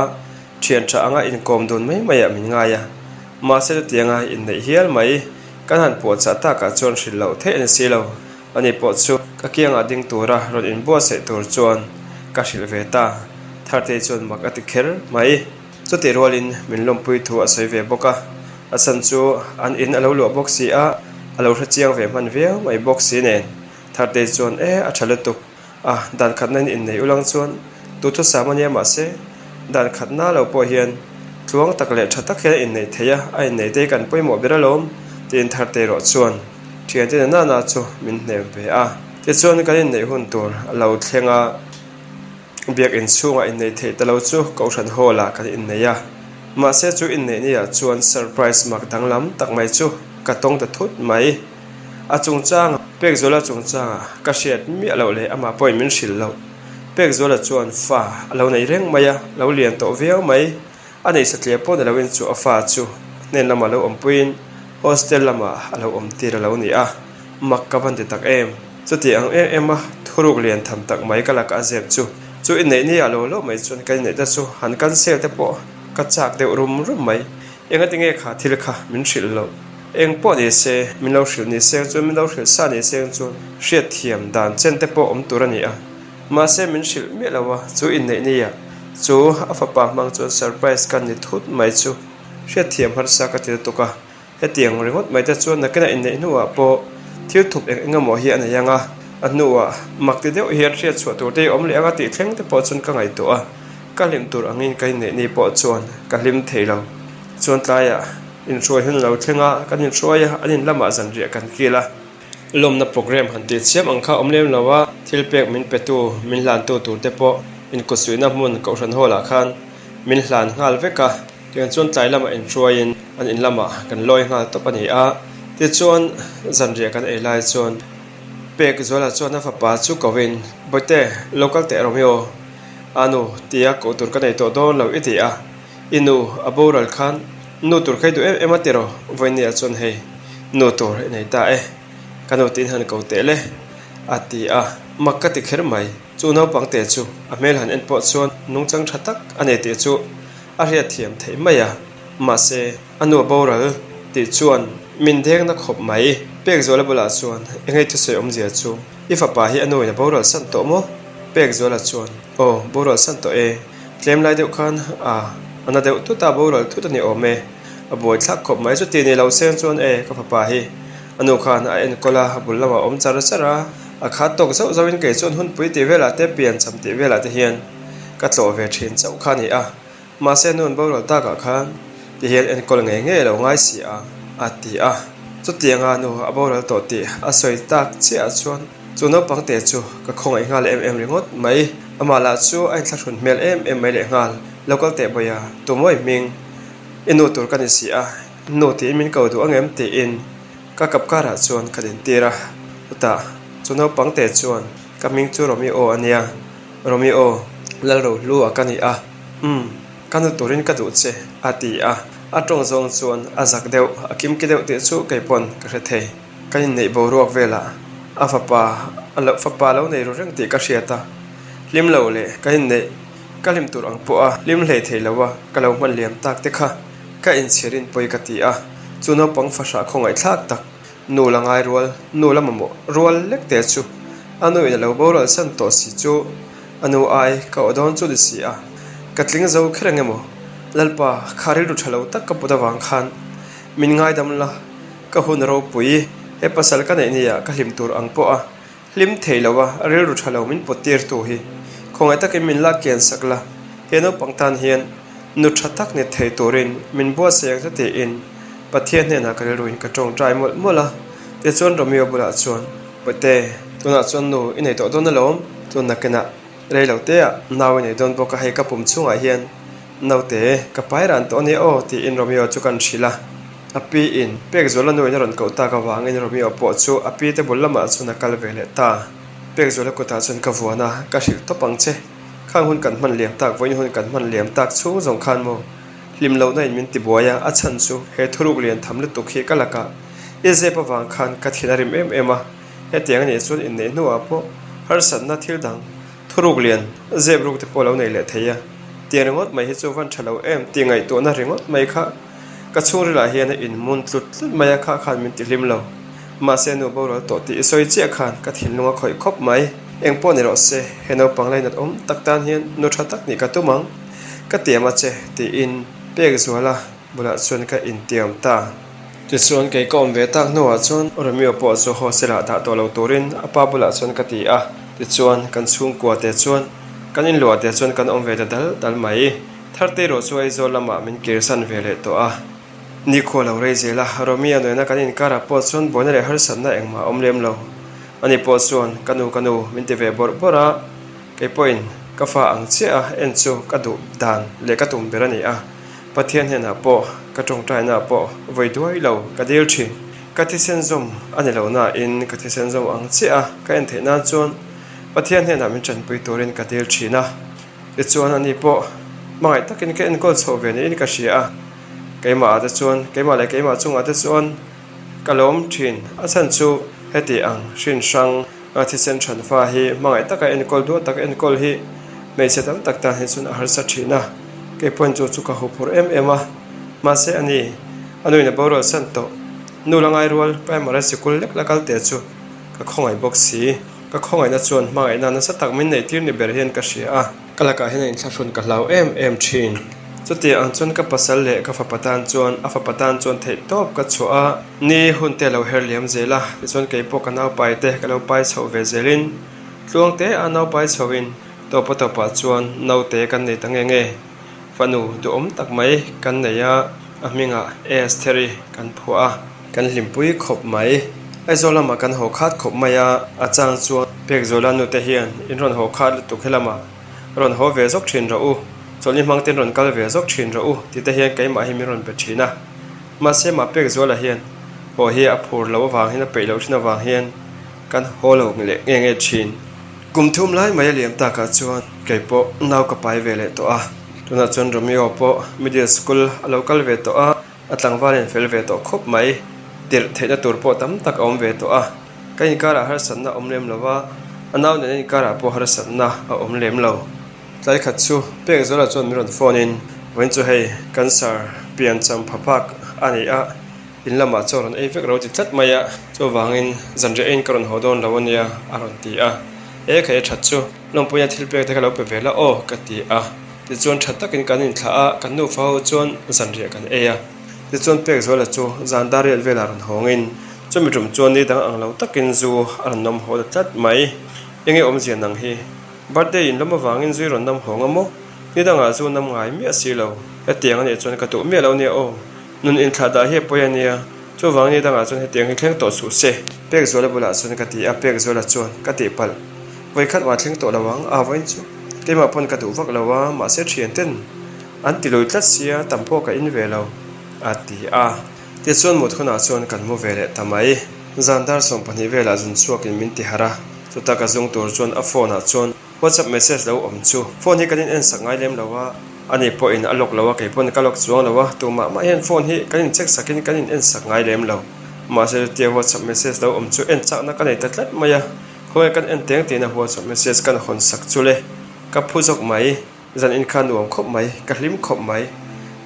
thian tha anga inkawm dun mai maiah min ngai a. Mahse chutianga inneih hial mai kan han puahchah takah chuan hrilh loh theih a ni si lo. Ani pawh chu ka kiangah ding tura rawn inbuatsaih tur chuan ka hrilh ve ta. Thartei chuan mak a ti kher mai. Chutih rualin min lawmpui thu a sawi ve bawk a. A chhan chu an in a lo luah bawk si a, a lo hre chiang ve hman viau mai bawk si nen. Thartei chuan e a tha lutuk a, dan khatna in innei ulang chuan tu thusam a nia mahse dan khatna lo pawh hian tluang tak leh tha tak hian a inneih thei a, a innei te hi kan pawimawh ber alawm tiin Thartei erawh chuan Thiante na nana chu min hnem ve a. Tichuan kan inneih hun tur a lo thleng a, biakinn chhungah inneih theih ta lo chu Kohhran Hall ah kan innei a. Mahse chu inneih ni ah chuan surprise mak danglam tak mai chu ka tawng ta thut mai. A chungchanga Pekzuala chungchanga ka hriat miah loh leh amah pawhin min hrilh loh. Pekzuala chuan fa a lo nei reng mai a, lo lian tawh viau mai. A nei satliah pawh ni loin chu a fa chu hnen lamah lo awmpuiin hostel lamah a lo awm tir a lo ni a, mak ka van ti tak em. Chuti ang em em a thuruk lian tham tak mai ka lakah a zep chu chu inneih ni ah lo lo mai chuan ka inneih ta chu han cancel te pawh ka chak deuh rum rum mai. Engati nge kha thil kha min hrilh loh? Eng pawh ni se, min lo hrilh ni seng chuan min lo hrilh sa ni seng chuan hriatthiam dan chen te pawh awm tur a ni a. Mahse min hrilh miah lo a, chu inneih ni ah chu a fapa hmang chuan surprise ka ni thut mai chu hriatthiam harsa ka ti lutuk a, hetiang ringawt mai te chuan nakinah inneih hnuah pawh thil thup eng eng emaw hi a nei ang a, a hnuah mak ti deuh hian hriat chhuah tur te hi awm leh ang a tih thleng te pawh chuan ka ngaihtuah a, ka hlim tur angin ka inneih ni pawh chuan ka hlim thei lo. Chuan tlaiah inhruai hun a lo thleng a, kan inhruai a, an in lamah zanriah kan kil a. Lawmna program han tih chiam ang kha awm lem lo a, thil pek min petu, min hlantu tur te pawh inkutsuihna hmun Kohhran Hall ah khan min hlan nghal vek a, tiang chuan tlai lamah inhruaiin an in lamah kan lawi nghal tawp a ni a, tichuan zanriah kan ei lai chuan pek Zuala chuan a fapa chu koin, Bawihte, lo kal teh Romeo, a nu tia koh tur ka nei tawh dawn lo i ti a, I nu a boral khan nu tur kha i duh em em a tiraw? Vawinia chuan hei nu tur i nei ta e, ka nu tiin han ko teh le a ti a, mak ka ti kher mai. Chu naupang te chu a hmel han en pawh chuan nungchang tha tak a nei tih chu a hriatthiam theih mai a, mahse a nu a boral tih chuan min deng na khawp mai. Pekzuala bulah chuan engei thusawi awmzia chu i fapa hi a nuin a boral san tawh maw? Pekzuala chuan aw boral san tawh e. Tlem lai deuh khan a a na deuh tut a, boral thut a ni awm e. A buai thlak khawp mai chuti ni lo seng chuan e ka fapa hi a nu khan a enkawl a, a bul lamah a awm char char a, a khat tawk zauh zauhin kei chuan hunpui tih velah te pian cham tih velah te hian ka tlawh ve thin chauh kha a ni a. Mahse nu an boral takah khan ti hian enkawl ngei ngei a lo ngai si a, a ti a. Chutianga nu a boral tawh tih a sawi tak chiahah chuan chu naupang te chu ka khawngaih nghal em em ringawt mai. Amah lah chu a inthlahrun hmel em em mai lehnghal. Lo kal teh bawiha, tumawi hming i nu tur ka ni si a, nu tiin min ko duh angem tiin ka kap karah chuan ka dintir a. Chutah chu naupang te chuan ka hming chu Romeo a nia. Romeo, Lalrohlua ka ni a, umm, ka nu turin ka duh che, a ti a. A tawng zawng chuan a zak deuh, a kimki deuh tih chu kei pawn ka hre thei. Ka inneih boruak velah a fapa a lo fapa lo nei ru reng tih ka hriat a, hlim lo leh ka inneih ka hlim tur ang pawh a hlim hlei thei lo a, ka lo hman liam tak te kha ka inchhirin pawi ka ti a, chu naupang fahrah khawngaihthlak tak Nu la ngai rual, nu la mamawh rual lek te chu a nu in a lo boral san tawh si chu a nu ai ka aw dawn chu ni si a, ka tling zo kher ang emaw? Lalpa, kha rilru tha lo tak ka put avang khan min ngaidam la, ka hun ropui he pasal ka neih nia ka hlim tur ang pawh a Hlim thei lo a, rilru tha lo min pawt tir tu hi khawngaih takin min lak kian sak la, he naupang tan hian nu tha tak ni thei turin min buatsaih ang che tiin Pathian hnenah ka rilruin ka tawngtai mawlh mawlh a, tichuan Romeo bulah chuan, Pawite, tunah chuan nu i nei tawh dawn alawm, chuan nakinah rei lo teah nau i nei dawn bawk a, hei ka pum chhungah hian naute ka pai ran tawh a nia aw tiin Romeo chu kan hrilh a. A pi in Pekzuala nu in a rawn koh tak avangin Romeo pawh chu a pi te bul lamah chuan a kal ve leh ta. Pekzuala kutah chuan ka vuan a, ka hrilh tawp ang che. Khang hun kan hman liam tak, vawiin hun kan hman liam tak chhung zawng khan maw hlim lohna in min ti buai a, a chhan chu he thuruk lian tham lutuk hi ka lakah i zep avang khan ka thin a rim em em a, hetiang a nih chuan inneih hnuah pawh harsatna thil dang thuruk lian zep ruk te pawh lo nei leh thei a, tiang ringawt mai hi chu van tha lo em tih ngaihtuahna ringawt mai kha Ka chhungrilah hian a inmun tlut tlut mai a, kha khan min tihlim lo. Mahse nu boral tawh tih i sawi chiah khan ka thinlung a khawih khawp mai. Eng pawh ni rawh se, he naupang lainat awm tak tan hian nu tha tak nih ka tum ang. Ka tiam a che, tiin Pekzuala bulah chuan ka intiam ta. Tichuan kei ka awm ve tak hnuah chuan Romeo pawh chu hostel ah dah tawh lo turin a pa bulah chuan ka ti a. Tichuan kan chhungkua te chuan kan inluah te chuan kan awm ve ta dal dal mai. Tharte erawh chu Aizawl lamah min kirsan ve leh tawh a. Nikhua lo rei zel a, Romeo nena kan inkarah pawh chuan buaina leh harsatna engmah a awm lem lo. Ani pawh chuan, Ka nu, ka nu, min ti ve bawrh bawrh a, kei pawhin ka fa ang chiah a, en chu ka duh dan leh ka tum ber a ni a. Pathian hnenah pawh ka tawngtaina pawh vawi duai lo ka dil thin. Ka thisen zawm a ni lo nain ka thisen zawm ang chiah a, ka en theih nan chuan Pathian hnenah min tanpui turin ka dil thin a. Tichuan ani pawh hmangaih takin ka enkawl chhoh ve niin ka hria a, keimah ah te chuan, keimah leh keimah chungah te chuan ka lawm thin. A chhan chu heti ang hrin hrang a thisen than fa hi hmangaih taka enkawl duat taka enkawl hi hmeichhe tam tak tan hi chuan a harsa thin a, kei pawhin chu chu ka huphurh em em a, mahse ani a nuin a boral san tawh nu la ngai rual primary sikul lek la kal te chu ka khawngaih bawk si. Ka khawngaihna chuan hmangaihna nasa tak min neihtir ni ber hian ka hria a. Ka lakah hian a inthlahrun ka hlau em em thin. Chutiang ang chuan ka pasal leh ka fapa tan chuan a fapa tan chuan theih tawp ka chhuah a, ni hun te a lo her liam zel a, tichuan kei pawh ka naupai te ka lo pai chhoh ve zelin tluang te a naupai chhohin tawpa tawpah chuan naute kan nei ta nge nge. Fanu duhawm tak mai kan nei a, a hmingah Estheri kan phuah a. Kan hlimpui khawp mai. Aizawl lamah kan haw khat khawp mai a, a chang chuan Pekzuala nute hian in rawn haw khat lutuk helamah rawn haw ve zawk thin rawh u, chawlhni hmang ten rawn kal ve zawk thin rawh u tih te hian keimah hi min rawn pe thin a. Mahse mah Pekzuala hian haw hi a phur loh avang hian a peih loh thin avang hian kan haw lo leh nge nge thin. Kum thum lai mai a liam takah chuan kei pawh nau ka pai ve leh tawh a, tunah chuan Romeo pawh middle school a lo kal ve tawh a. A tlangval in fel ve tawh khawp mai. Tirh theihna tur pawh tam tak a awm ve tawh a. Ka inkarah harsatna a awm lem lo va, a nau nena inkarah pawh harsatna a awm lem lo. Tlai khat chu Pekzuala chuan min rawn phone in, Vawiin chu hei cancer pian cham pha phak a ni a, in lamah chaw rawn ei vek ro ti tlat mai a, chuvangin zanriah eiin ka rawn haw dawn lo a nia a rawn ti a. E khaih a that chu lawmpuina thil pek te kha lo pe ve la aw ka ti a. Tichuan tha takin kan inthlah a, kan nufa ho chuan zanriah kan ei a. Tichuan Pekzuala chu zan dar riat velah rawn hawngin chumi tum chuan ni dang ang lo takin zu a rawn nawm haw ta tlat mai. Enge awmzia nang hi? Birthday in lawm avangin zui rawn nawm hawng a maw? Ni dangah zu nam ngai miah si lo. Hetiang a nih chuan ka duh miah lo nia aw. Nun inthlah dah hi a pawi a nia. Chuvang ni dangah chuan hetiang hi thleng tawh suh se. Pekzuala bulah chuan ka ti a, Pekzuala chuan ka tih palh. Vawikhat mah thleng tawh lo ang, a vawiin chu keimah pawn ka duh vak lo a, mahse thian ten an ti lui tlat sia, tam pawh ka in ve lo, a ti a. Tichuan mut hunah chuan kan mu ve leh ta mai. Zan dar 20 velah zun chhuakin min ti harh a, chuta ka zung tur chuan a phone ah chuan WhatsApp message lo awm chu phone hi kan in en sak ngai lem lo a, ani pawhin a lock lo a, kei pawn ka lock chuang lo a, tumah mah hian phone hi kan in check sakin kan in en sak ngai lem lo. Mahse chutia WhatsApp message lo awm chu en chakna ka nei ta tlat mai a, khawnge kan en teng tiin a WhatsApp message kan hawn sak chu le, ka phu zawk mai. Zan in kha nuam khawp mai, ka hlim khawp mai.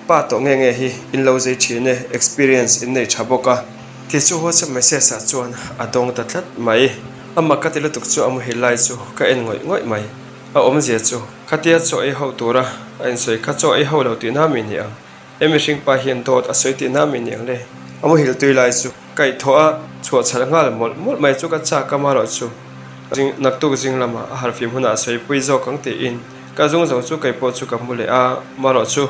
Pa tawh nge nge hi in lo zei thin e, experience in nei tha bawk a. Tih chu WhatsApp message ah chuan a dawng ta tlat mai. A mak ka ti lutuk chu a muhil lai chu ka en ngawih ngawih mai. A awmzia chu khatia chaw ei ho tura a insawi kha chaw ei ho lo tihna mi ni ang. He mihring pa hian dawt a sawi tihna mi ni ang le. A muhil tui lai chu kaihthawh a chhuah chhalh nghal mawlh mawlh mai chu ka chak a marawh chu zing naktuk zing lamah a harhfim hunah a sawipui zawk ang tiin ka zung zo chu kei pawh chu ka mu leh a marawh chu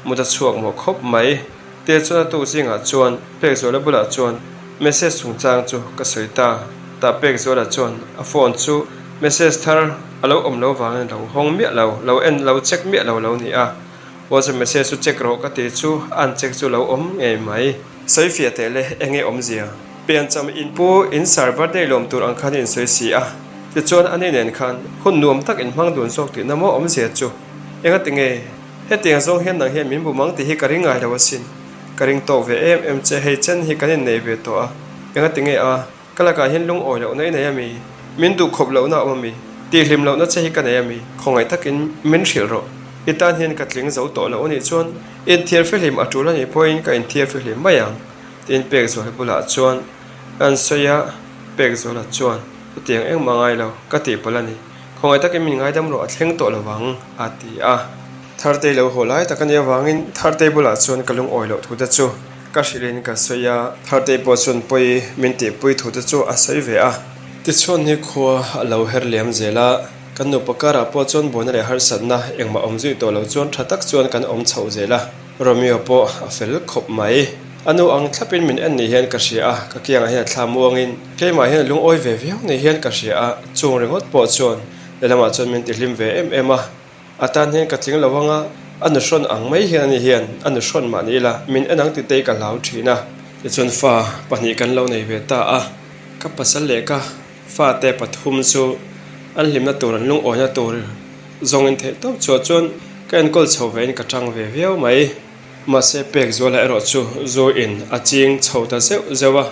mut a chhuak mawh khawp mai. Tia chuan a tuk zingah chuan Pekzuala bulah chuan message chungchang chu ka sawi ta. Tah Pekzuala chuan a phone chu message thar a lo awm lo vangin lo hawng miah lo, lo en lo check miah lo lo ni a. WhatsApp message chu check rawh ka ti chu an check chu lo awm ngei mai. Sawi fiah teh le, enge awmzia? Piancham in pu in sar birthday lawm tur ang khan in sawi si a, tichuan ani nen khan hun nuam tak in hmang dun zawk tihna maw awmzia chu? Enga tinge? Hetiang zawng hian nang hian min bum ang tih hi ka ring ngai lo asin. Ka ring tawk ve em em che, hei chen hi kan innei ve tawh a, enga tinge a? Ka lakah hian lungawi lohna i nei a mi? Min duh khawp lohna a awm a mi? Tihhlim lohna che hi ka nei a mi? Khawngaih takin min hrilh rawh. I tan hian ka tling zo tawh loh a nih chuan inthiar fihlim a tul a nih pawhin ka inthiar fihlim mai ang, tiin Pekzuala bulah chuan an sawi a, Pekzuala chuan, Chutiang engmah ngai lo, ka tihpalh a ni. Khawngaih takin min ngaidam rawh a thleng tawh lo vang, a ti a. Thartei lo haw lai tak a nih avangin Thartei bulah chuan ka lungawi loh thu te chu ka hrilhin ka sawi a. Thartei pawh chuan pawi min tihpui thu te chu a sawi ve a. Tichuan ni khua a lo her liam zel a, kan nupa karah pawh chuan buaina leh harsatna engmah awm zui tawh lo chuan tha tak chuan kan awm chhoh zel a. Romeo pawh a fel khawp mai. A nu ang thlapin min en ni hian ka hria a, ka kiangah hian a thla muangin keimah hian a lungawi ve viau ni hian ka hria a, chung ringawt pawh chuan lehlamah chuan min tihlim ve em em a. A tan hian ka tling lo ang a, a nu hrawn ang mai hian ani hian a nu hrawn mah ni ila min en ang titei ka hlau thin a. Tichuan fa pahnih kan lo nei ve ta a, ka pasal leh ka fate pathum chu an hlimna tur an lungawina tur zawngin theih tawp chhuah chuan ka enkawl chho vein ka tang ve viau mai. Mahse pek zuala erawh chu zu in a ching chho ta zeuh zeuh a,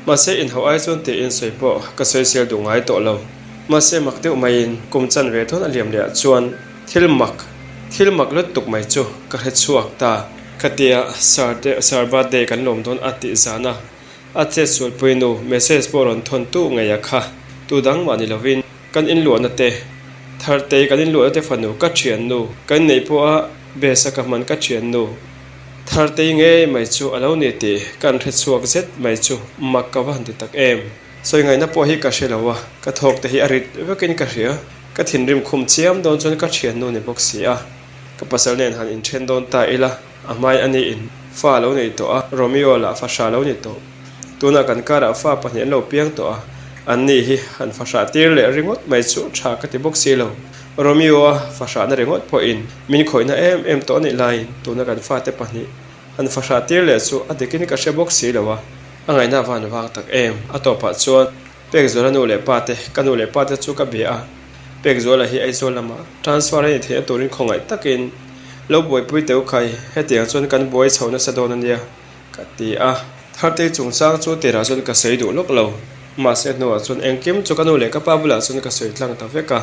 mahse inhauh ai chuan tiin sawi pawh ka sawisel duh ngai tawh lo. Mahse mak deuh maiin kum chan ve thawn a liam leh ah chuan thil mak, thil mak lutuk mai chu ka hre chhuak ta. Khatia Sir te Sir birthday kan lawm dawn a tih zan a, a chet sualpui nu message pawh rawn thawn tu ngei a kha, tu dang mah ni lovin kan inluahna te Thartei kan inluahna te fanu ka thiannu kan inneih pawh a Besa ka hman ka thiannu Thartei ngei mai chu a lo ni tih kan hre chhuak zet mai chu mak ka va han ti tak em. Sawi ngaihna pawh hi ka hre lo a, ka thawk te hi a rit vekin ka hria. Ka thinrim khum chiam dawn chuan ka thiannu ni bawk si a, ka pasal nen han inthen dawn ta ila a hmai a niin fa a lo nei tawh a, Romeo lah fahrah a lo ni tawh. Tunah kan karah fa pahnih an lo piang tawh a, anni hi han fahrah tir leh ringawt mai chu tha ka ti bawk si lo. Romeo-a fahrahna ringawt pawhin min khawihna em em tawh a nih laiin tuna kan fate pahnih han fahrah tir leh chu a dikin ka hre bawk si lo a, a ngaihna van vang tak em. A tawpah chuan Pekzuala nu leh pate, ka nu leh pate chu ka bia a, Pekzuala hi Aizawl lamah transfer a ni theihna turin khawngaih takin lo buaipui teu khai, hetiang chuan kan buai chho nasa dawn a nia. Ka ti a, Thartei chungchang chu tirah chuan ka sawi duh lawk lo. Mahse hnuah chuan engkim chu ka nu leh ka pa bulah chuan ka sawi tlang ta vek a.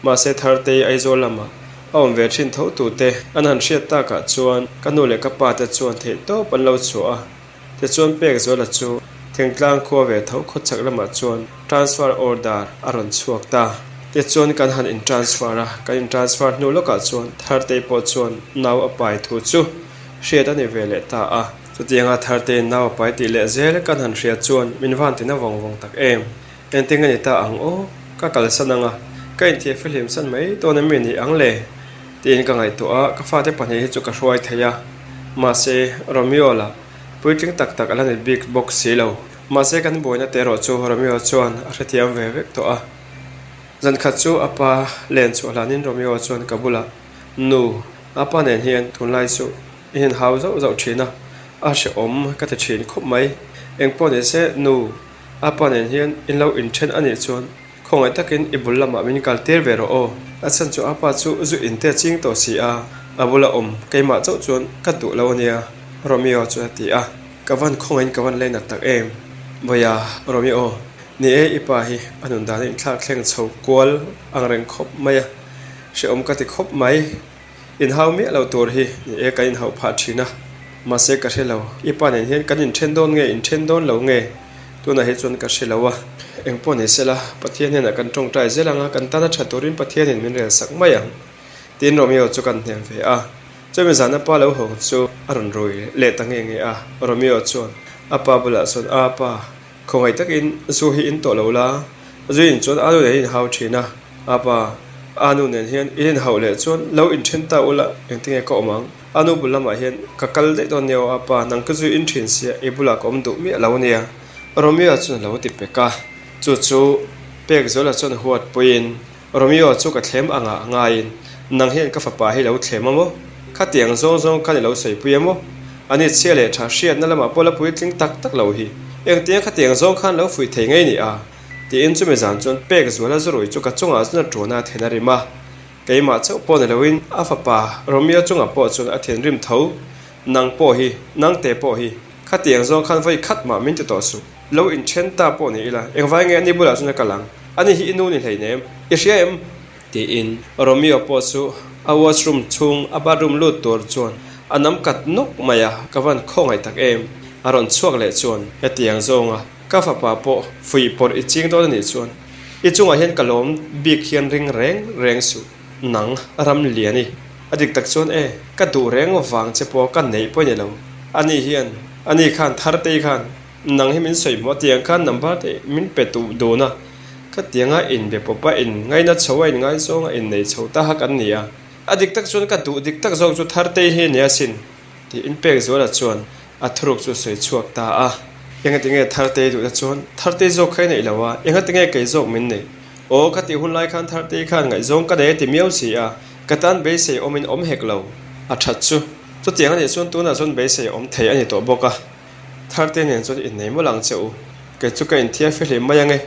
Mahse Thartei Aizawl lamah a awm ve thin tho tute an han hriat takah chuan ka nu leh ka pa te chuan theih tawp an lo chhuah a. Tichuan Pekzuala chu thingtlang khua ve tho khawchhak lamah chuan transfer order a rawn chhuak ta. Tichuan kan han in transfer a, kan in transfer hnu lawkah chuan Thartei pawh chuan nau a pai thu chu Hriat a ni ve leh ta a. Chutianga Thartein nau a pai tih leh zel kan han hriat chuan min van tina vawng vawng tak em. Engtin a ni ta ang aw? Ka kalsan ang a, ka inthiah fihlim san mai dawn em mi ni ang le? Tiin ka ngaihtuah a, ka fate pahnih hi chu ka hruai thei a, mahse Romeo lah puitling tak tak a la ni bik bawk si lo. Mahse kan buaina te erawh chu Romeo chuan a hrethiam ve vek tawh a. Zan khat chu a pa len chhuah hlanin Romeo chuan ka bulah, Nu, a pa nen hian tunlai chu i inhau zauh zauh thin a, a hrehawm ka ti thin khawp mai. Engpawh ni se, Nu, a pa nen hian in lo inthen a nih chuan Khawngaih takin i bul lamah min kal tir ve rawh aw. A chhan chu a pa chu zu in te ching tawh si a, a bula awm keimah chauh chuan ka duh lo a nia, Romeo chuan a ti a. Ka van khawngaihin ka van leinat tak em? Vawiah, Romeo, ni e i pa hi a nun dan a inthlak thleng chho kual ang reng khawp mai a, hrehawm ka ti khawp mai. Inhau miah lo tur hi ni e kan inhauh phah thin a, mahse ka hre lo, i pa nen hian kan inthen dawn nge inthen dawn lo nge tunah hi chuan ka hre lo a, engpawh ni sela Pathian hnenah kan tawngtai zel ang a, kan tana tha turin Pathianin min rel sak mai ang tiin Romeo chu kan hnem ve a, chumi zan a pa lo hawng chu a rawn rui leh ta nge nge a, Romeo chuan a pa bulah chuan a pa Khawngaih takin zu hi in tawh lo la, zu in chuan a nu nen in hau thin a, a pa, a nu nen hian in inhauh leh chuan lo inthen ta ula engtinge ka awm ang, a nu bul lamah hian ka kal daih dawn nia aw a pa, nang ka zu in thin sia i bulah ka awm duh miah lo nia, Romeo chuan a lo ti pek a, chu chu Pekzuala chuan huat puiin Romeo chu ka thlem angah ngaiin, Nang hian ka fapa hi lo thlem a maw? Khatiang zawng zawng khan i lo sawipui a maw? Ani chhia leh tha hriatna lamah pawh la puitling tak tak lo hi. Engtiang khatiang zawng khan lo fuih thei ngei ni a? Tiin chumi zan chuan pek zuala zurui chu ka chungah chuan a ṭuan a, a then a rim a. Keimah chauh pawh ni loin a fapa Romeo chungah pawh chuan a thinrim tho. Nang pawh hi, nangte pawh hi, khatiang zawng khan vawi khat mah min ti tawh suh. Lo inthen ta pawh ni ila, engvai nge ani bulah chuan a kal ang? Ani hi i nu ni hleinem, i hria em? Tiin Romeo pawh chu a washroom chhung a bathroom lut tur chuan a nam kat nawk mai a, ka van khawngaih tak em? A rawn chhuak leh chuan hetiang zawnga ka fapa pawh fuih pawrh i ching dawn a nih chuan i chungah hian ka lawm bik hian ring reng reng suh, nang ram lian i. A dik tak chuan e, ka duh reng vang che pawh ka neih pawh i ni lo, ani hian, ani khan Thartei khan Nang hi min sawi hmuh a tiang khan number te min pe tuh dun a, ka tianga inbe pawp a in ngaina chho a in ngaizawng a innei chho ta hak an ni a, a dik tak chuan ka duh dik tak zawk chu Thartei hi nia sin tiin Pekzuala chuan a thuruk chu sawi chhuak ta a. Engatinge Thartei duhna chuan Thartei zawk kha i neih lo a, engatinge kei zawk min neih? Aw ka tih hun lai khan Thartei khan ngaihzawng ka nei a ti miau si a, ka tan beisei awmin awm hek lo, a that chu. Chutiang a nih chuan tunah chuan beisei awm thei a ni tawh bawk a. Tharte nen chuan innei mawlh ang che u. Kei chu ka inthiar fihlim mai ang e.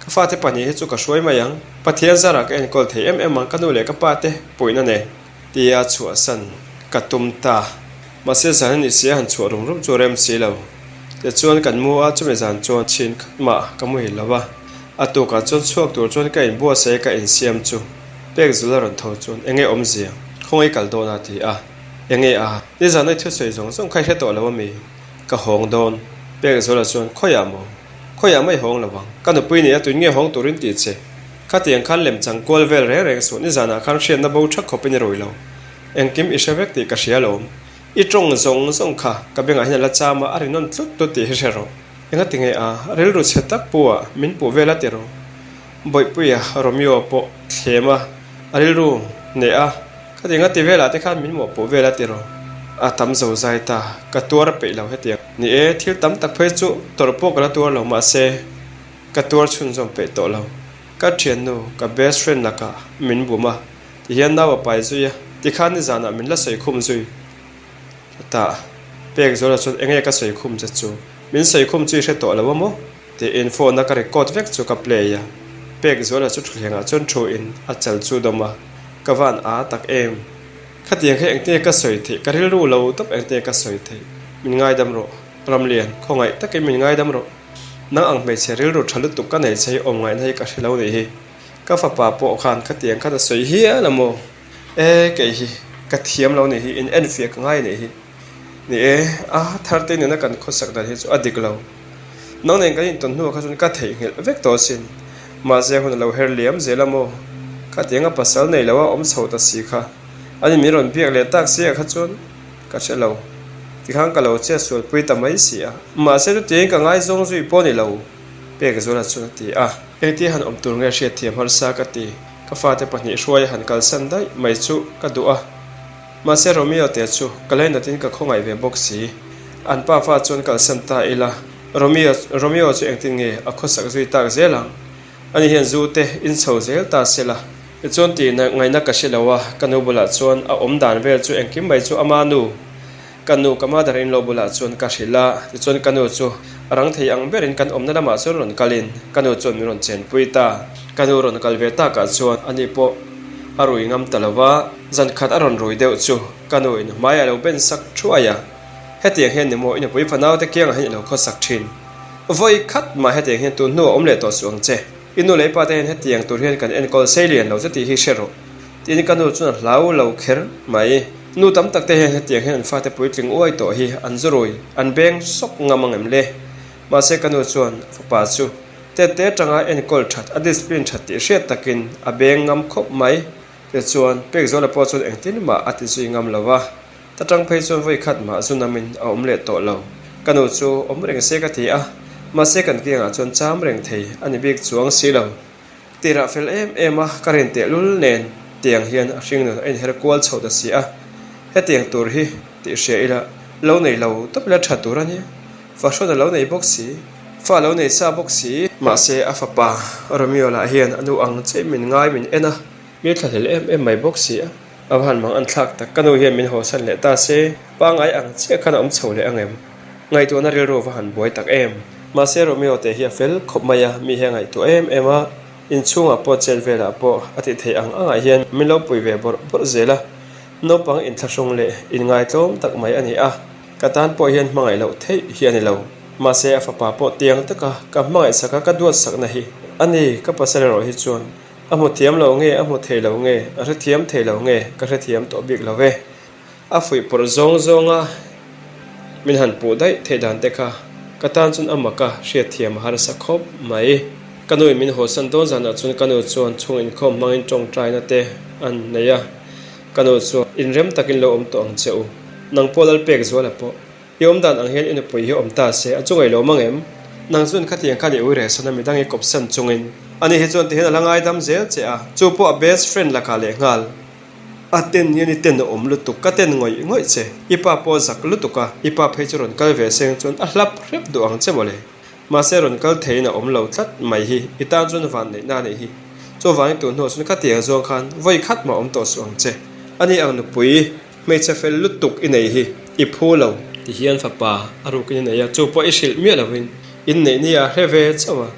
Ka fate pahnih hi chu ka hruai mai ang. Pathian zarah ka enkawl thei em em ang ka nu leh ka pa te puihna nen. Tia chhuahsan ka tum ta. Mahse zan a nih si a han chhuah rum rum chu rem si lo. Tichuan kan mu a chumi zan chuan chhin khat mah ka muhil lo a. A tukah chuan chhuak tur chuan ka inbuatsaih a ka insiam chu. Pek zul a rawn tho chuan enge awmzia khawngaih kal dawn a ti a. Enge a? Nizan ai thusawi zawng zawng kha i hre tawh lo ami? Ka hawng dawn. Pekzuala chuan, Khawiah maw? Khawiah mai hawng lo ang. Ka nupui nia tuin nge hawng turin tih che? Khatiang khan lemchang kual vel reng reng suh nizanah khan hriatna bo thak khawpin i rui lo. Engkim i hre vek tih ka hria alawm. I tawng zawng zawng kha ka bengah hian a la cham a, a ri nawn tlut tlut tih hi hre rawh. Engati nge a? Rilru chhe tak pu ah min puh vel a ti rawh. Bawihpuia Romeo pawh thlem a, a rilru hneh a, Khatiang a ti velah te khan min mawhpuh vel a ti rawh. A tam zo zai ta, ka tuar a peih lo hetiang. Ni e, thil tam tak phei chu tawrh pawh ka la tuar lo mahse ka tuar chhunzawm peih tawh lo. Ka thiannu, ka best friend lakah min bum a, tihian nau a pai zui a, tikhan nizanah min la sawi khum zui. Chutah pek zuala chuan enge ka sawi khum che chu? Min sawi khum chu i hre tawh lo a maw? Tiin phone a ka record vek chu ka play a, pek zuala chu thutthlengah chuan thu in a chal chu dawm a, ka van a tak em? Khatiang kha engtinge ka sawi theih? Ka rilru lo tawp engtinge ka sawi theih? Min ngaidam rawh, Ramlian, khawngaih takin min ngaidam rawh. Nang ang hmeichhe rilru tha lutuk ka nei che hi awm ngaihna hi ka hre lo nih hi. Ka fapa pawh khan khatiang khan a sawi hial a maw? E, kei hi ka thiam lo nih hi, in enfiah ka ngai nih hi. Ni e, a tharte nena kan khawsak dan hi chu a dik lo. Nang nen kan intawn hnuah kha chuan ka theihnghilh vek tawh asin. Mahse hun a lo her liam zel a maw? Khatianga pasal nei lo a awm chho ta si kha. Ani min rawn biak leh tak si ah kha chuan ka hre lo. Tikhan ka lo chet sualpui ta mai si a. Mahse chutiangin ka ngaizawng zui pawh ni lo, Pekzuala chuan a ti a. Engtia han awm tur nge hriatthiam harsa ka ti. Ka fate pahnih hruai a han kalsan daih mai chu ka duh a. Mahse Romeo te chu ka lainatin ka khawngaih ve bawk si. An pa fa chuan kalsan ta ila, Romeo Romeo chu engtin nge a khawsak zui tak zel ang? Ani hian zu te in chho zel ta se la. Tichuan tih ngaihna ka hre lo a, ka nu bulah chuan a awm dan vel chu engkim mai chu ama nu, ka nu ka mother in law bulah chuan ka hrilh a, tichuan ka nu chu a rang thei ang berin kan awmna lamah chuan rawn kalin ka nu chuan min rawn chenpui ta. Ka nu rawn kal ve takah chuan ani pawh a rui ngam ta lo va, zan khat a rawn rui deuh chu ka nu in hmai a lo ben sak thuai a, hetiang hian ni maw i nupui fanau te kiangah hian i lo khawsak thin. Vawi khat mah hetiang hian tun hnuah awm leh tawh suh ang che. I nu leh i pa te hian hetiang tur hian kan enkawl sei lian lo che tih hi hre rawh. Tiin ka nu chuan a hlau lo kher mai. Nu tam tak te hian hetiang hian an fate puitling uai tawh hi an zu rui, an beng sawk ngam ang em le? Mahse ka nu chuan a fapa chu tete atanga enkawl that, a discipline that tih hriat takin a beng ngam khawp mai. Tichuan, Pekzuala pawh chuan engtin mah a ti zui ngam lo va. Ta tang phei chuan vawi khat mah zu namin a awm leh tawh lo. Ka nu chu awm reng se ka ti a, mahse kan kiangah chuan cham reng thei a ni bik chuang si lo. Tirah fel em em a, ka rin tehlul nen tiang hian a hringnun a inher kual chho ta si a. Hetiang tur hi tih hria ila lo nei lo tawp ila tha tur a nia. Fahrawn a lo nei bawk si, fa a lo nei sa bawk si. Mahse a fapa Romeo lah hian a nu ang chiah min ngai min en a, mi thlahlel em em mai bawk si a. A va han mang an thlak tak, ka nu hian min hawsan leh ta se, pangngai ang chiah khan a awm chho leh ang em? Ngaihtuahna rilru a va han buai tak em? Mahse Romeo te hi a fel khawp mai a, mi hi a ngaihtuah em em a, inchhungah pawh chet velah pawh a tih theih ang angah hian min lo pui ve bawrh bawrh zel a, naupang inthlahrung leh inngaitlawm tak mai a ni a, ka tan pawh hian hmangaih loh theih hi a ni lo. Mahse a fapa pawh tiang taka ka hmangaihsak a, ka duatsakna hi a ni, ka pasal erawh hi chuan A hmu thiam lo nge, a hmu thei lo nge, a hrethiam thei lo nge, ka hrethiam tawh bik lo ve. A fuihpawrh zawng zawnga min han puh daih theih dan te kha ka tan chuan a mak a, hriatthiam a harsa khawp mai. Ka nuin min hawsan dawn zanah chuan ka nu chuan chhung inkhawm hmangin tawngtaina te an nei a, ka nu chuan inrem takin lo awm tawh ang che u, nang pawh Lalpek zuala pawh. I awm dan ang hian i nupui hi awm ta se, a chu ngailo mang em? Nang chuan khatiang khan i ui reh san a midang i kawpsan chungin. Ani hi chuan tihian a la ngaidam zel che a, chu pawh a best friend lakah leh nghal. A ten hian i ten a awm lutuk, ka ten ngawih ngawih che. I pa pawh a zak lutuk a, i pa phei chu rawn kal ve seng chuan a hlap hrep duh ang che mawle. Mahse rawn kal theiin a awm lo tlat mai hi, i tan chuan vanneihna a nih hi. Chuvangin tun hnuah chuan khatiang zawng khan vawi khat mah awm tawh suh ang che. Ani ang nupui. Hmeichhe fel lutuk i nei hi i phu lo. Ti hian fapa a rukin i nei a, chu pawh i hrilh miah lovin inneih ni a hre ve chauh a.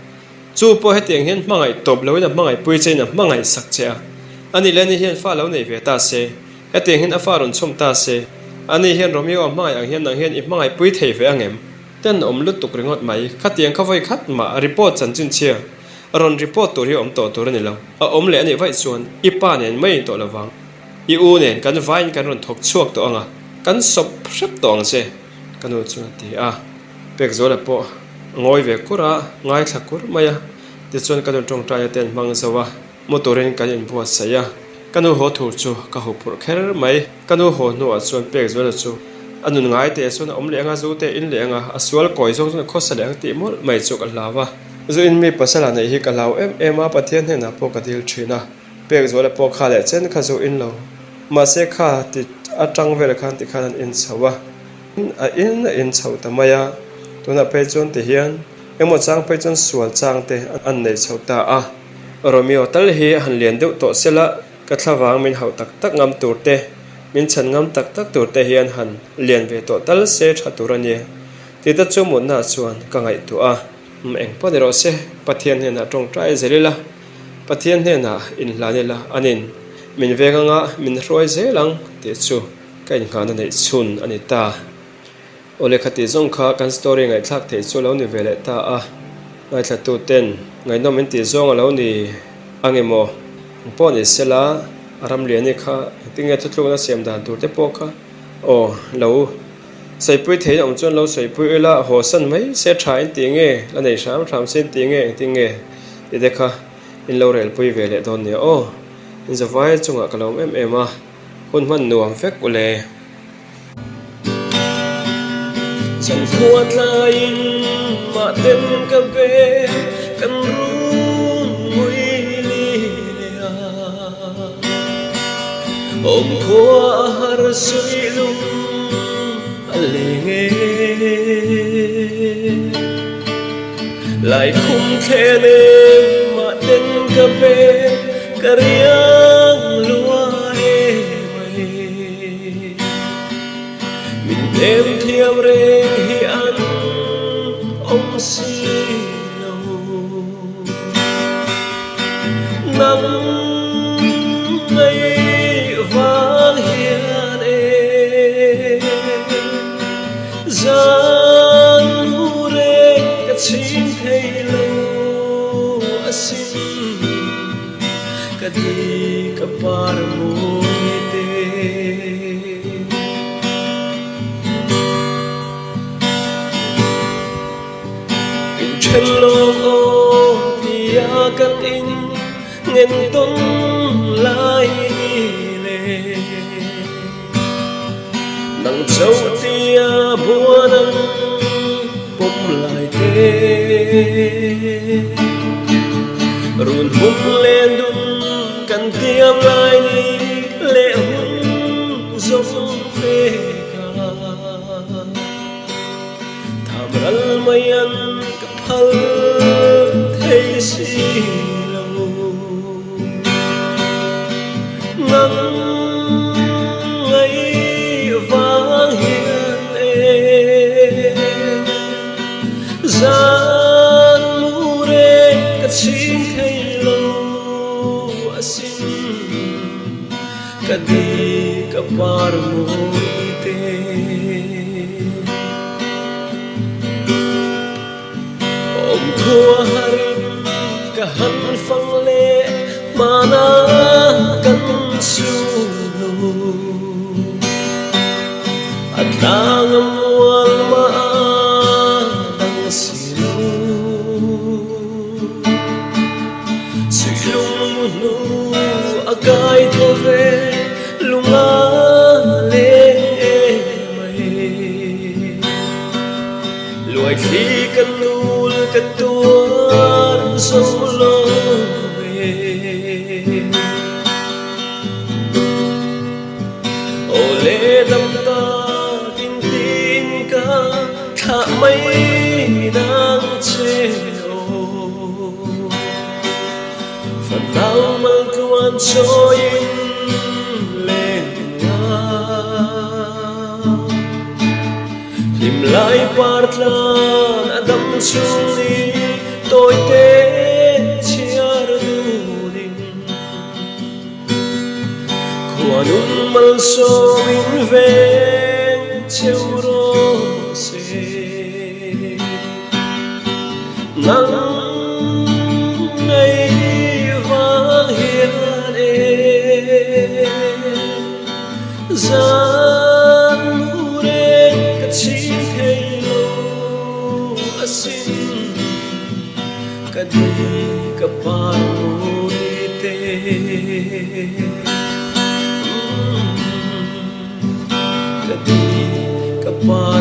Chu pawh hetiang hian hmangaih tawp loin a hmangaihpui chein a hmangaih sak che a. Ani leh ani hian fa lo nei ve ta se, hetiang hian a fa rawn chhawm ta se, ani hian Romeo a hmangaih ang hian nang hian i hmangaihpui thei ve ang em? Tenawm lutuk ringawt mai, khatiang kha vawi khat mah report chanchin chhia rawn report tur hi a awm tawh tur a ni lo. A awm leh a nih vaih chuan i pa nen mai in tawh lovang. I u nen kan vaiin kan rawn thawk chhuak tawh ang a, kan sawp hrep tawh ang che, ka nu chuan a ti a. Pekzuala pawh a ngawi ve kur a, ngaithla kur mai a. Tichuan ka nu tawngtaina te an hmang zo a, mu turin kan inbuatsaih a. Ka nu haw tur chu ka huphurh kher mai. Ka nu haw hnuah chuan Pekzuala chu a nun ngai teh chuan a awm leh ang a, zu te a in leh ang a, a sual kawi zawng chuan a khawsa leh ang tih mawlh mai chu ka hlau a. Zu in mi pasal a neih hi ka hlau em em a, Pathian hnenah pawh ka dil thin a. Pek zuala pawh kha leh chen kha zu in lo. Mahse kha ti atang vel khan ti khan an in chho a, a in a in chho ta mai a, tunah phei chuan ti hian engmaw chang phei chuan sual chang te an nei chho ta a. Romeo tal hi a han lian deuh tawh sela ka thlavang min hauh tak tak ngam tur te, min chhan ngam tak tak tur te hian han lian ve tawh tal se tha tur a nia tih te chu mutna chuan ka ngaihtuah a. Eng pawh ni rawh se, Pathian hnenah tawngtai zel ila. Pathian hnenah inhlan ila anin min veng anga min hruai zel ang tih chu ka inngahna neih chhun a ni ta. Aw lehkha tih zawng kha kan story ngaihthlak theih chu a lo ni ve leh ta a, ngaithla ten ngaihnawm in tih zawng a lo ni ang emaw ang pawh ni sela a ramliani kha engtinge thutlukna siam dan tur te pawh kha aw lo Saipui thei awm chuan lo saipui ila haw san mai se tha in tih nge, la nei hram hram se in tih nge engtin nge tih te kha in lo relpui ve leh dawn nia aw. In zavai chungah ka lo awm em em a, hun hman nuam vek u le. Chhankhua tlaiin mahten ka be kan run ngui li leh a. Awm khua a har suih lung a leng e. Laikhum thlen em mah ten ka pe ka riang lua em ai. Min hnem thiam reng hi an awm si lo. Nang ngei vang hian e zan mu reng ka chhing thei lo asin ka di ka par mawi te. Inthen lawng aw tia kan in ngen tawn lai ni le. Nang chauh tia buan ang pawm lai te. Run hmun len dun kan tiam lai ni leh hun zawng pek a. Tham ral mai an ka phal thei si lo. Nang ngei vang hian e zan mu reng ka chhing thei lo asin ka di ka par mawi te. Awm khua harin ka han fang leh hmana kan su lo. A tlang a mual mah a dang si lo. Suihlung mu hnu a kai tho ve lung a leng em ai. Luai thli ka nul ka tuar zo lo ve. Aw le dam takin tiin ka thlah mai nang che aw. Fanau mal tluan chawiin leng nga. Hlim lai par tlan a dam chung ni tawi te chhiar dunin Khuanun malsawm in veng cheu rawh se. Nang ngei vang hian e zan mu reng ka chhing thei lo asin ka di ka par mawi te ka di ka par.